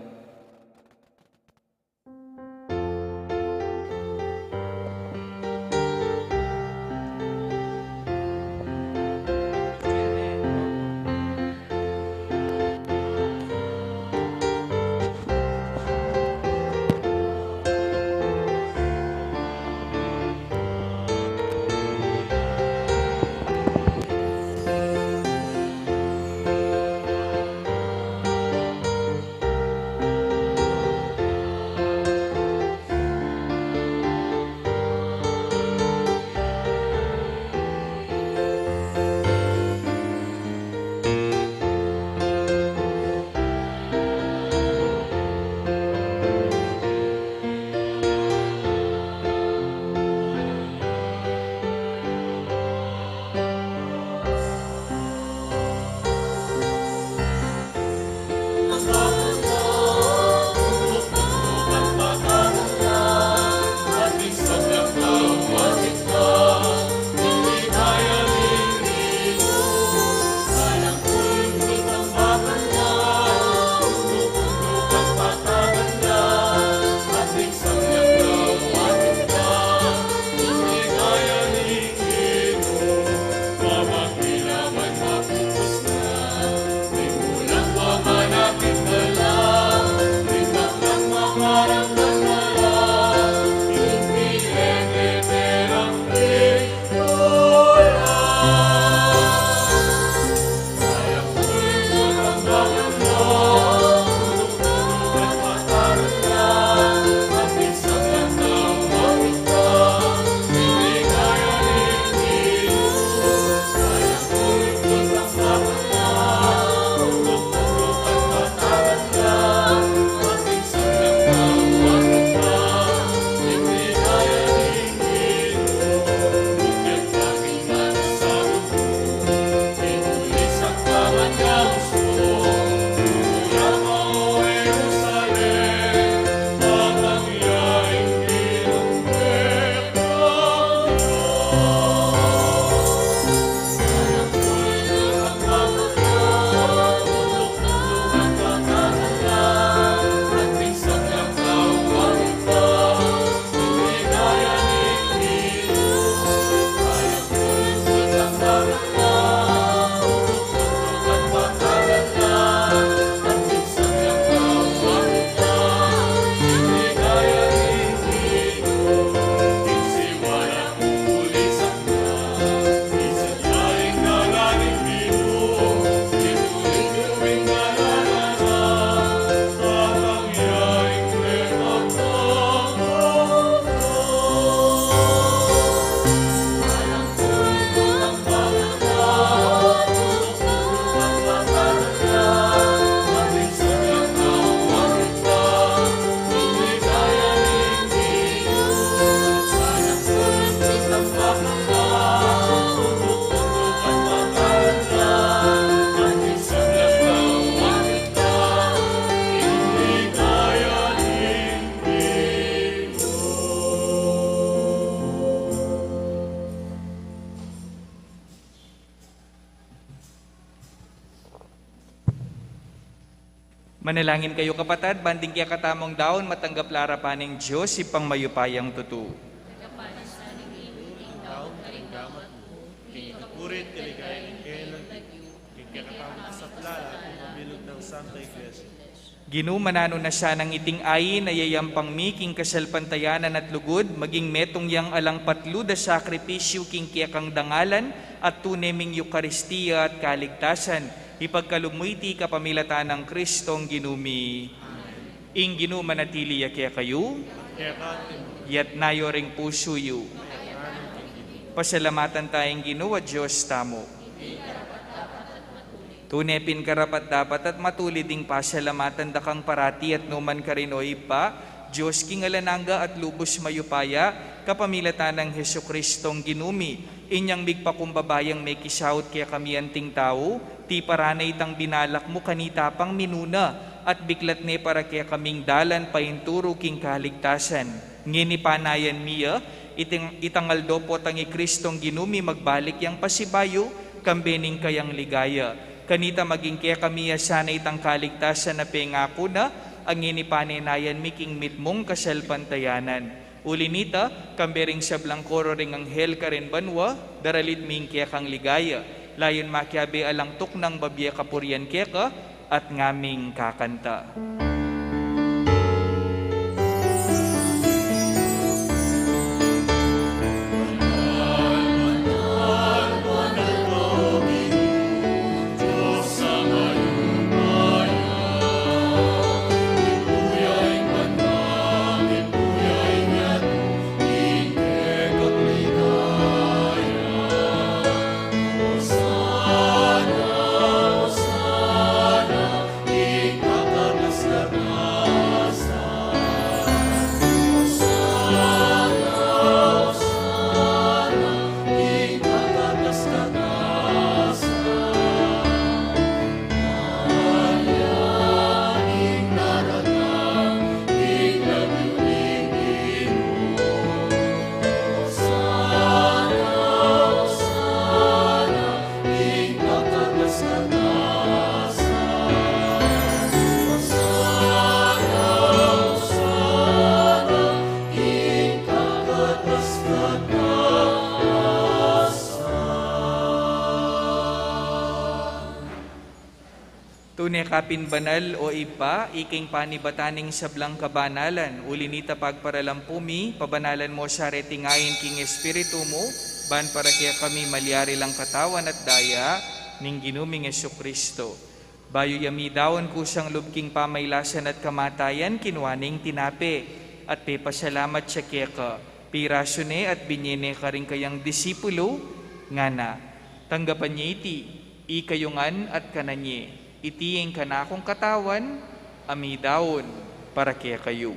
Manalangin kayu, kapatad, ban ding kekatamung daun matanggap la arapan ning Dios, Ibpang mayupayang tutu. Ginu, mananu na sanang iting ain a yayampang mi king kasalpantayanan at lugud, maging metung yang alang patlud a sakripisyu king kekang dangalan at tune ming Eukaristia at kaligtasan. Ipagkalub mu iti kapamilatan nang Kristong Ginu mi. Ing Ginu manatili ya kekayu. Yatna yu ring pusu yu. Pasalamatan ta ing Ginu a Dios tamu. Tune pin karapat-dapat at matulid ing pasalamatan da kang parati at nukarin man, o Ibpa, Dios king alang angga at lubus mayupaya, kapamilatan nang Jesucristong Ginu mi. Inyang migpakumbaba yang mekisaut kekami anting tau, tiparan na itang binalak mu kanita pang minuna, at biklat ne para kekaming dalan painturu king kaligtasan. Ngeni panayan mi ya, iting, itang aldo potang i Kristong Ginu mi magbalik yang pasibayu, kambe ning kayang ligaya. Kanita maging kekami ya sana itang kaligtasan a pengaku na, a ngeni panenayan mi king mitmung kasalpantayanan. Uli nita, kambe ring sablang koro ring anghel karin banua, daralit mi ing kekang ligaya. Layun makiabe alang tuknang babie kapurian keka, at ngaming kakanta. Tune ka pin banal, o Ibpa, ika ing panibatan ning sablang kabanalan, uli nita pagparalampu mi, pabanalan mu sa reting ain king Espiritu mu, ban para kekami malyari lang katawan at daya ning Ginu ming Jesucristo. Bayu ya midaun kusang lub king pamailasan at kamatayan, kinua ne ing tinape, at pepasalamat ya keka, pirasu ne at binye ne karing kayang disipulu, ngana: Tanggapan ye iti, ikayu ngan at kanan ye, iti ing kanakung katawan, a midaun para kekayu.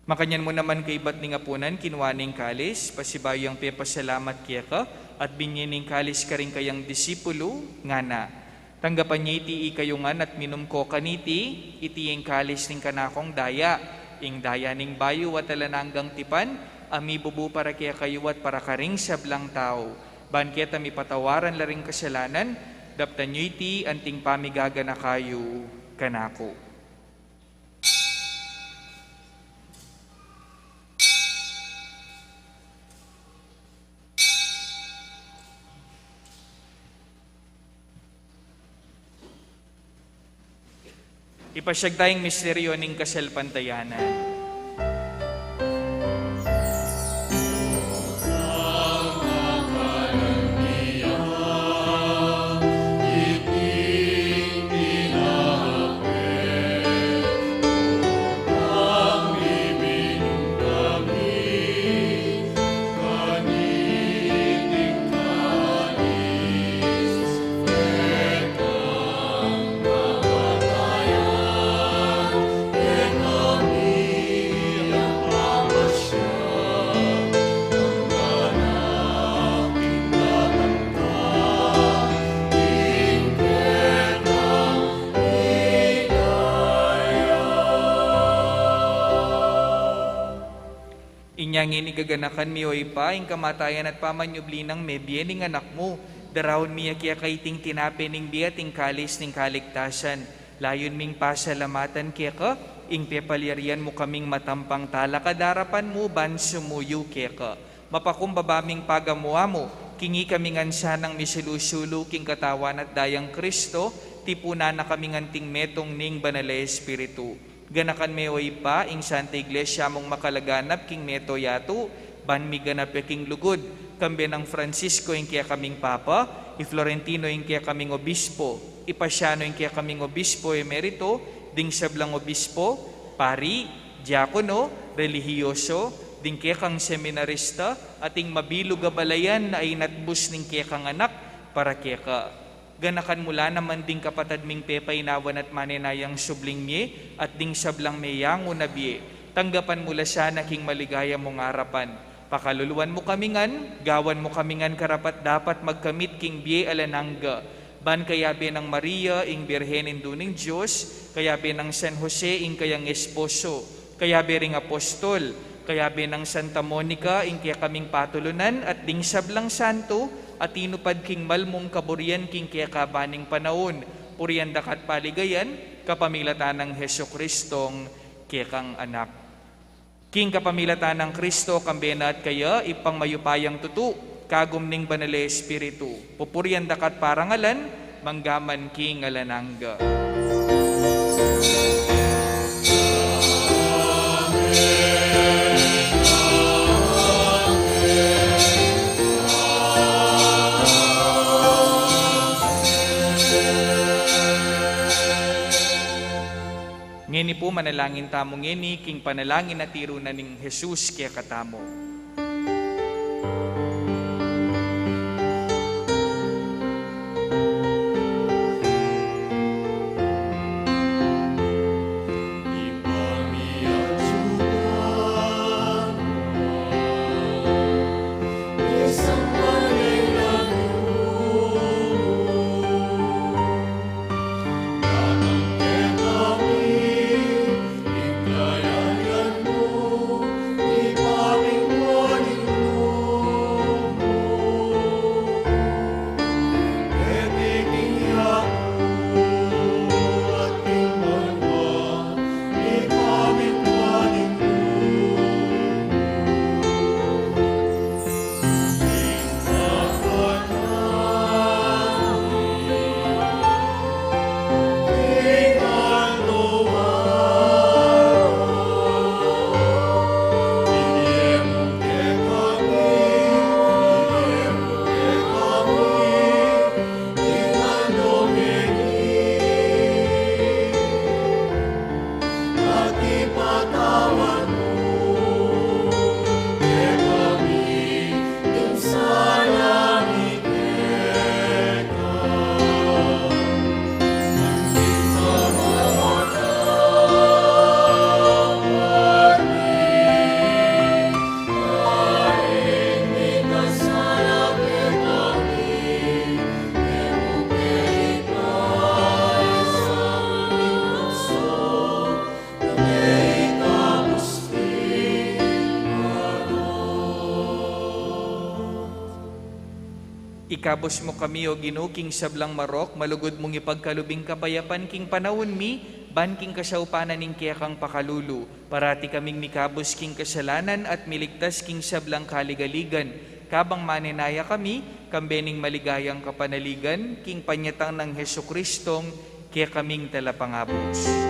Makanyan mu naman kaibat ning apunan, kinua ne ing kalis, pasibayu yang pepasalamat keka, at binye ne ing kalis karing kayang disipulu, ngana: Tanggapan ye iti ikayu ngan at minum ko kaniti, iti ing kalis ning kanakung daya, ing daya ning bayu at alang anggang tipan, a mibubu para kekayu at para karing sablang tau, ban keta mipatawaran la ring kasalanan. Daptan yu iti anting pamigaganaka yu kanaku. Ipasyag taya ing misteryu ning kasalpantayanan. Ngeni gaganakan mi, o Ibpa, ing kamatayan at pamanyubli nang mebie ning Anak mu. Daraun mi ya keka iting tinape ning bie at ing kalis ning kaligtasan. Layun ming pasalamatan keka ing pepalyarian mu kaming matampang talakad king arapan mu ban sumuyu keka. Mapakumbaba ming pagamu-amu, king ikami ngan sanang misulu-sulu king Katawan at Dayang Kristo, tipunan na kami ngan king metung ning Banal a Espiritu. Ganakan me, o Ibpa, ing Santa Iglesia mung makalaganap king mabilug a yatu, ban miganap ya king lugud, kambe nang Francisco ing kekaming Papa, i Florentino ing kekaming Obispo, i Pasiano ing kekaming Obispo Emerito, ding sablang obispo, pari, diakono, relihiyoso, ding kekang seminarista, at ing mabilug a balayan a inatbus ning kekang Anak para keka. Ganakan mu la naman ding kapatad ming pepainawan at manenayang subling mie, at ding sablang meyangu na bie. Tanggapan mu la sana king maligaya mung arapan. Pakaluluan mu kami ngan, gawan mu kami ngan karapat-dapat magkamit king bie alang angga. Ban kayabe nang Maria, ing Birhen Indu ning Dios, kayabe nang San Jose, ing kayang esposo, kayabe ring apostol, kayabe nang Santa Monica, ing kekaming patulunan, at ding sablang santo a tinupad king mal mung kaburian king kekaban ning panaun, purian da ka at paligayan, kapamilatan nang Jesucristong kekang Anak. King kapamilatan nang Kristo, kambe na at kaya, Ibpang mayupayang tutu, kagum ning Banal a Espiritu, pupurian da ka at parangalan, mangga man king alang angga. Ngeni pu, manalangin tamu ngeni king panalangin a tiru na ning Jesus kekatamu. Ikabus mu kami, O Ginu, king sablang marok, malugud mung ipagkalub ing kapayapan king panaun mi, ban king kasaupan na ning kekang pakalulu, parati kaming mikabus king kasalanan at miligtas king sablang kaligaligan, kabang manenaya kami, kambe ning maligayang kapanaligan, king panyatang nang Jesucristong kekaming Talapangabus.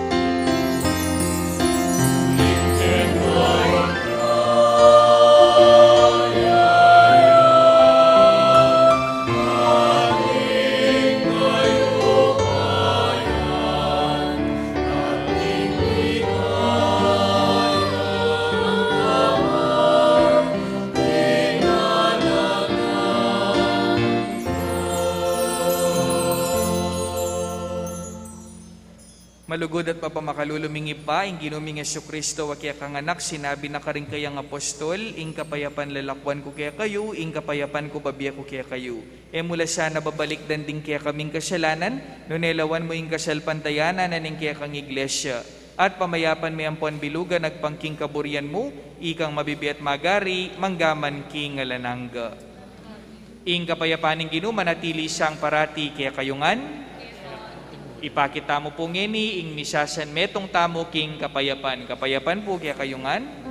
Malugud at mapamakalulu ming Ibpa, ing Ginu ming Jesucristo, a kekang Anak, sinabi na karing kayang apostol, ing kapayapan lalakwan ku kekayu, ing kapayapan ku babie ku kekayu. E mu la sana babalikdan ding kekaming kasalanan, nune lawan mu ing kasalpantayanan na ning kekang Iglesia. At pamayapan me ampon bilugan agpang king kaburian mu, Ikang mabibie at magari, mangga man king alang angga. Ing kapayapan ning Ginu manatili sang parati kekayu ngan. Ipakit tamu pu ngeni ing misa, san metung tamu king kapayapan. Kapayapan pu kekayu ngan.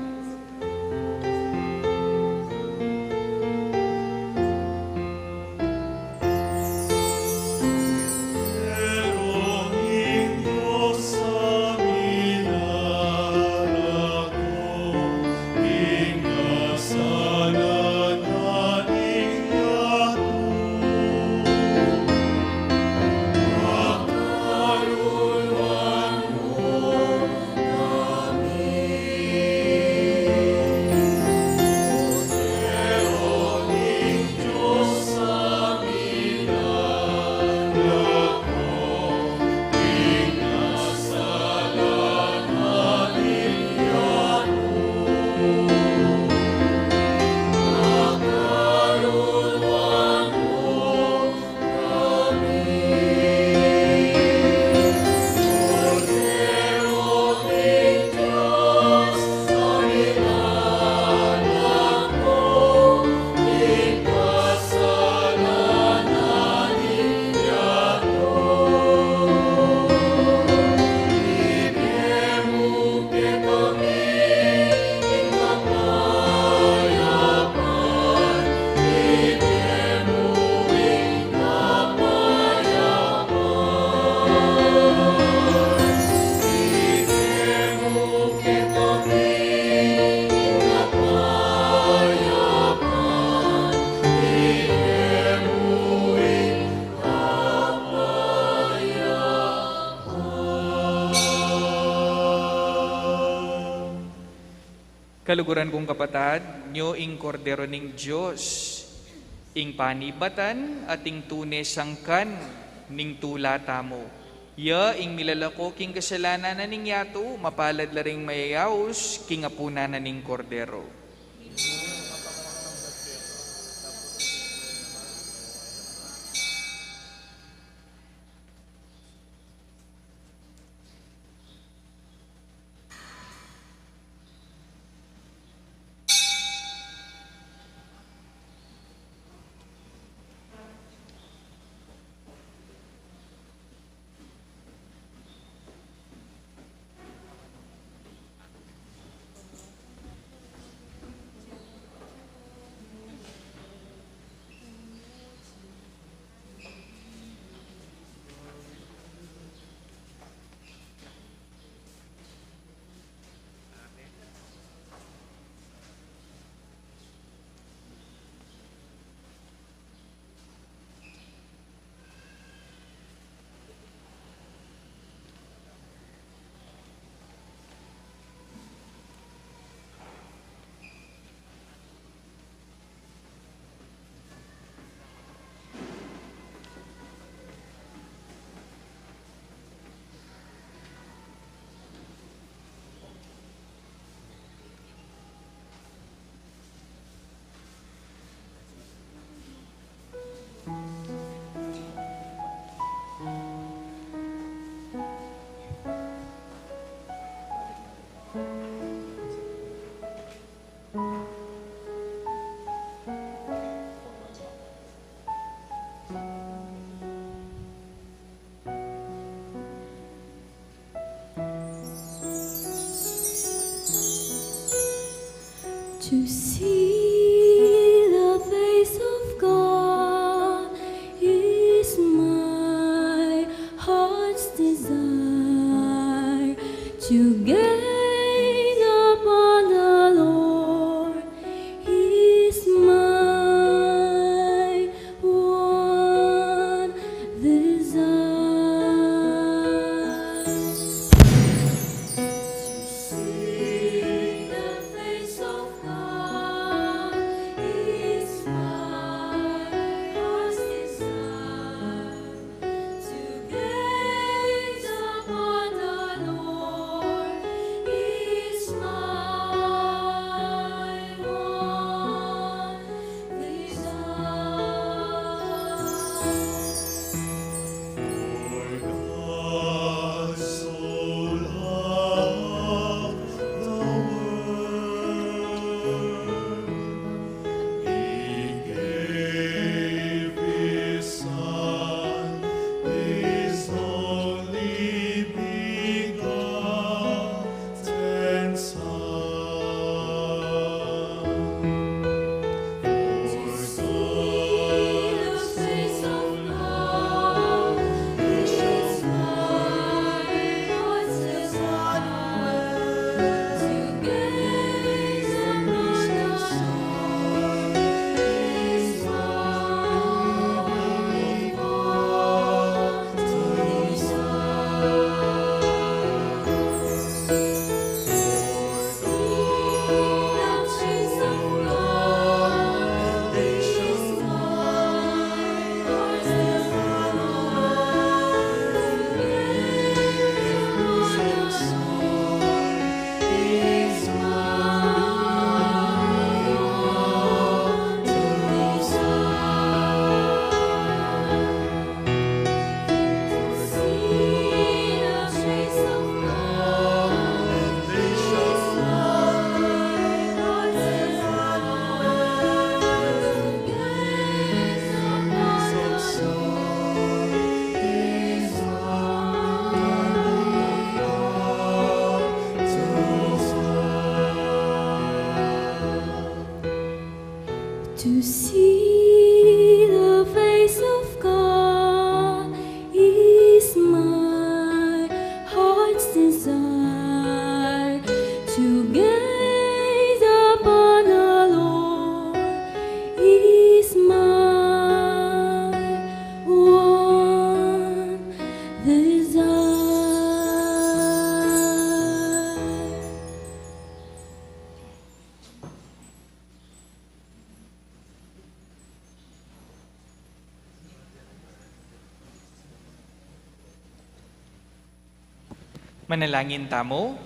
Kaluguran kung kapatad, nyo ing Kordero ning Dios, ing panibatan at ing tune sangkan ning tula tamu. Ya ing milalako king kasalanan na ning yatu, mapalad la ring mayayaus king apunan na ning Kordero. To see the face of God is my heart's desire. To gaze upon the Lord is my one desire. Manalangin tamu.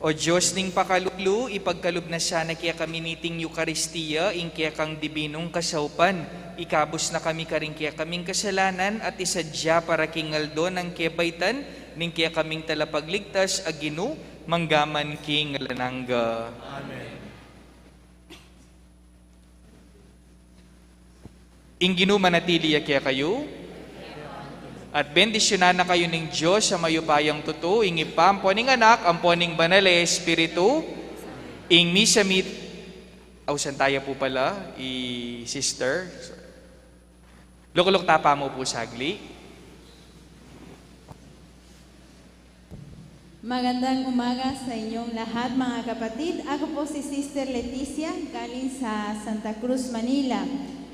O Dios ning pakalulu, ipagkalub na sana kekami niting Eukaristia ing kekang dibinung kasaupan, ikabus na kami karing kekaming kasalanan at isadya para king aldo nang kebaitan ning kekaming Talapagligtas a Ginu, mangga man king alang angga. Amen. Ing Ginu manatili ya kekayu, at bendisyunan na kayu ning Dios a mayupayang tutu, ing Ibpa, ampo ning Anak, ampo ning Banal a Espiritu. Ing misa mit-, ausan taya pu pala i Sister. Lukluk ta pa mu pu sagli. Magandang umaga sa inyong lahat, mga kapatid. Ako po si Sister Leticia, galing sa Santa Cruz, Manila.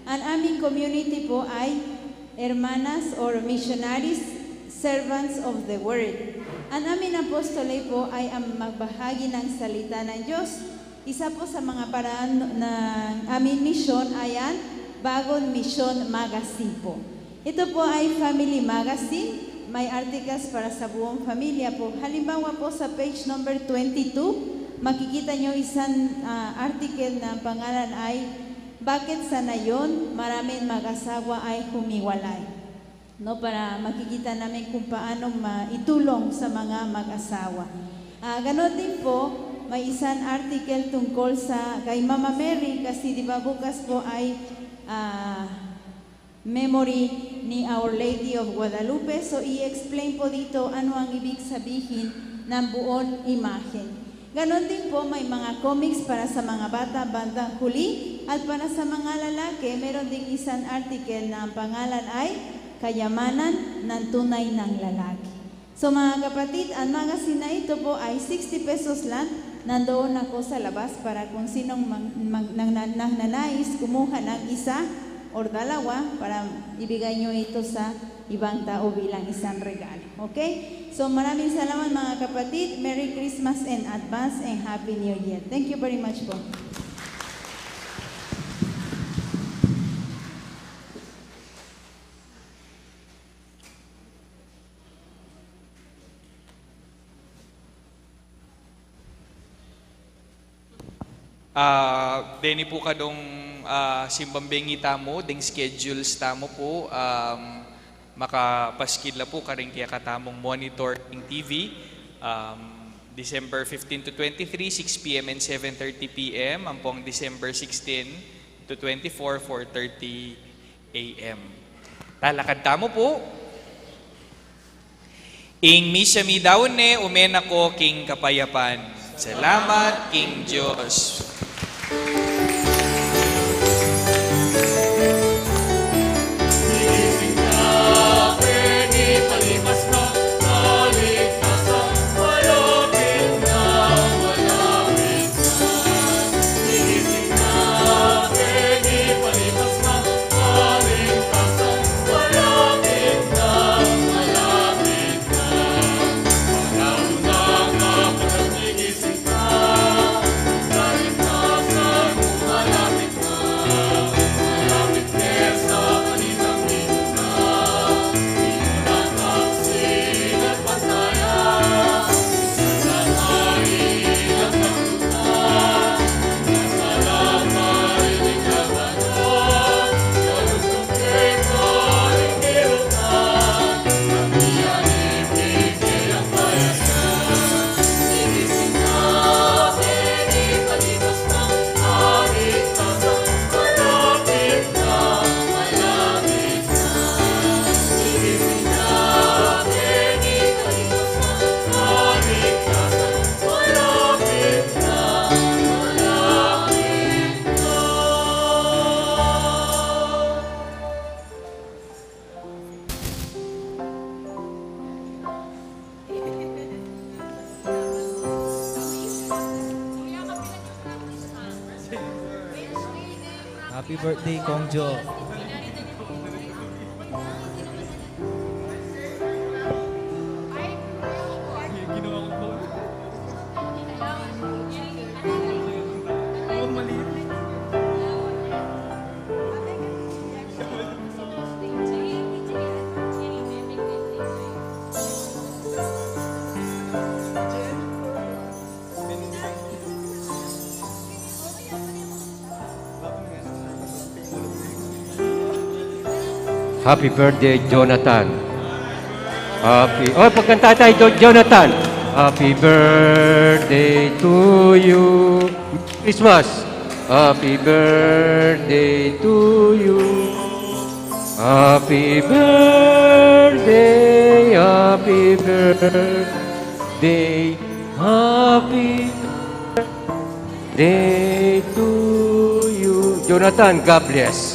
Ang aming community po ay Hermanas or Missionaries, Servants of the Word. Ang aming apostolate po ay ang magbahagi ng salita ng Diyos. Isa po sa mga paraan ng aming misyon ay ang Bagong Misyon Magazine po. Ito po ay family magazine. May articles para sa buong pamilya po. Halimbawa po, sa page number twenty-two, makikita nyo isang, ah, article na ang pangalan ay Bakit sa Ngayon Maraming Mag-asawa ay Humiwalay? No, para makikita namin kung paano maitulong sa mga mag-asawa. Ah, ganon din po, may isang article tungkol sa kay Mama Mary, kasi di ba bukas po ay, ah, memory ni Our Lady of Guadalupe. So, i-explain po dito ano ang ibig sabihin ng buong imahen. Ganon din po, may mga comics para sa mga bata bandang huli, at para sa mga lalaki, meron ding isang article na ang pangalan ay Kayamanan ng Tunay ng Lalaki. So, mga kapatid, ang magazine na ito po ay sixty pesos lang. Nandoon ako sa labas para kung sinong mang-, mang-, nang-, nang-, nananais kumuha ng isa or dalawa para ibigay nyo ito sa ibang tao bilang isang regalo. Okay? So, maraming salamat, mga kapatid. Merry Christmas in advance and Happy New Year. Thank you very much po. Ah, deni pu kadung, ah, simbang bengi tamu, deng schedules tamu pu, um, makapaskil la pu karing kekatamung monitor king T V, um, December fifteen to twenty-three, six P M and seven thirty P M, ampong December sixteen to twenty-four, four thirty A M. Talakad tamu pu. Ing misa mi daun ne, ume na ko king kapayapan. Salamat king Dios. Happy birthday, Kong Jo. Happy birthday, Jonathan. Happy, oh, pagkanta tayo, Jo-, Jonathan. Happy birthday to you. Christmas. Happy birthday to you. Happy birthday, happy birthday, happy birthday to you. Jonathan, God bless.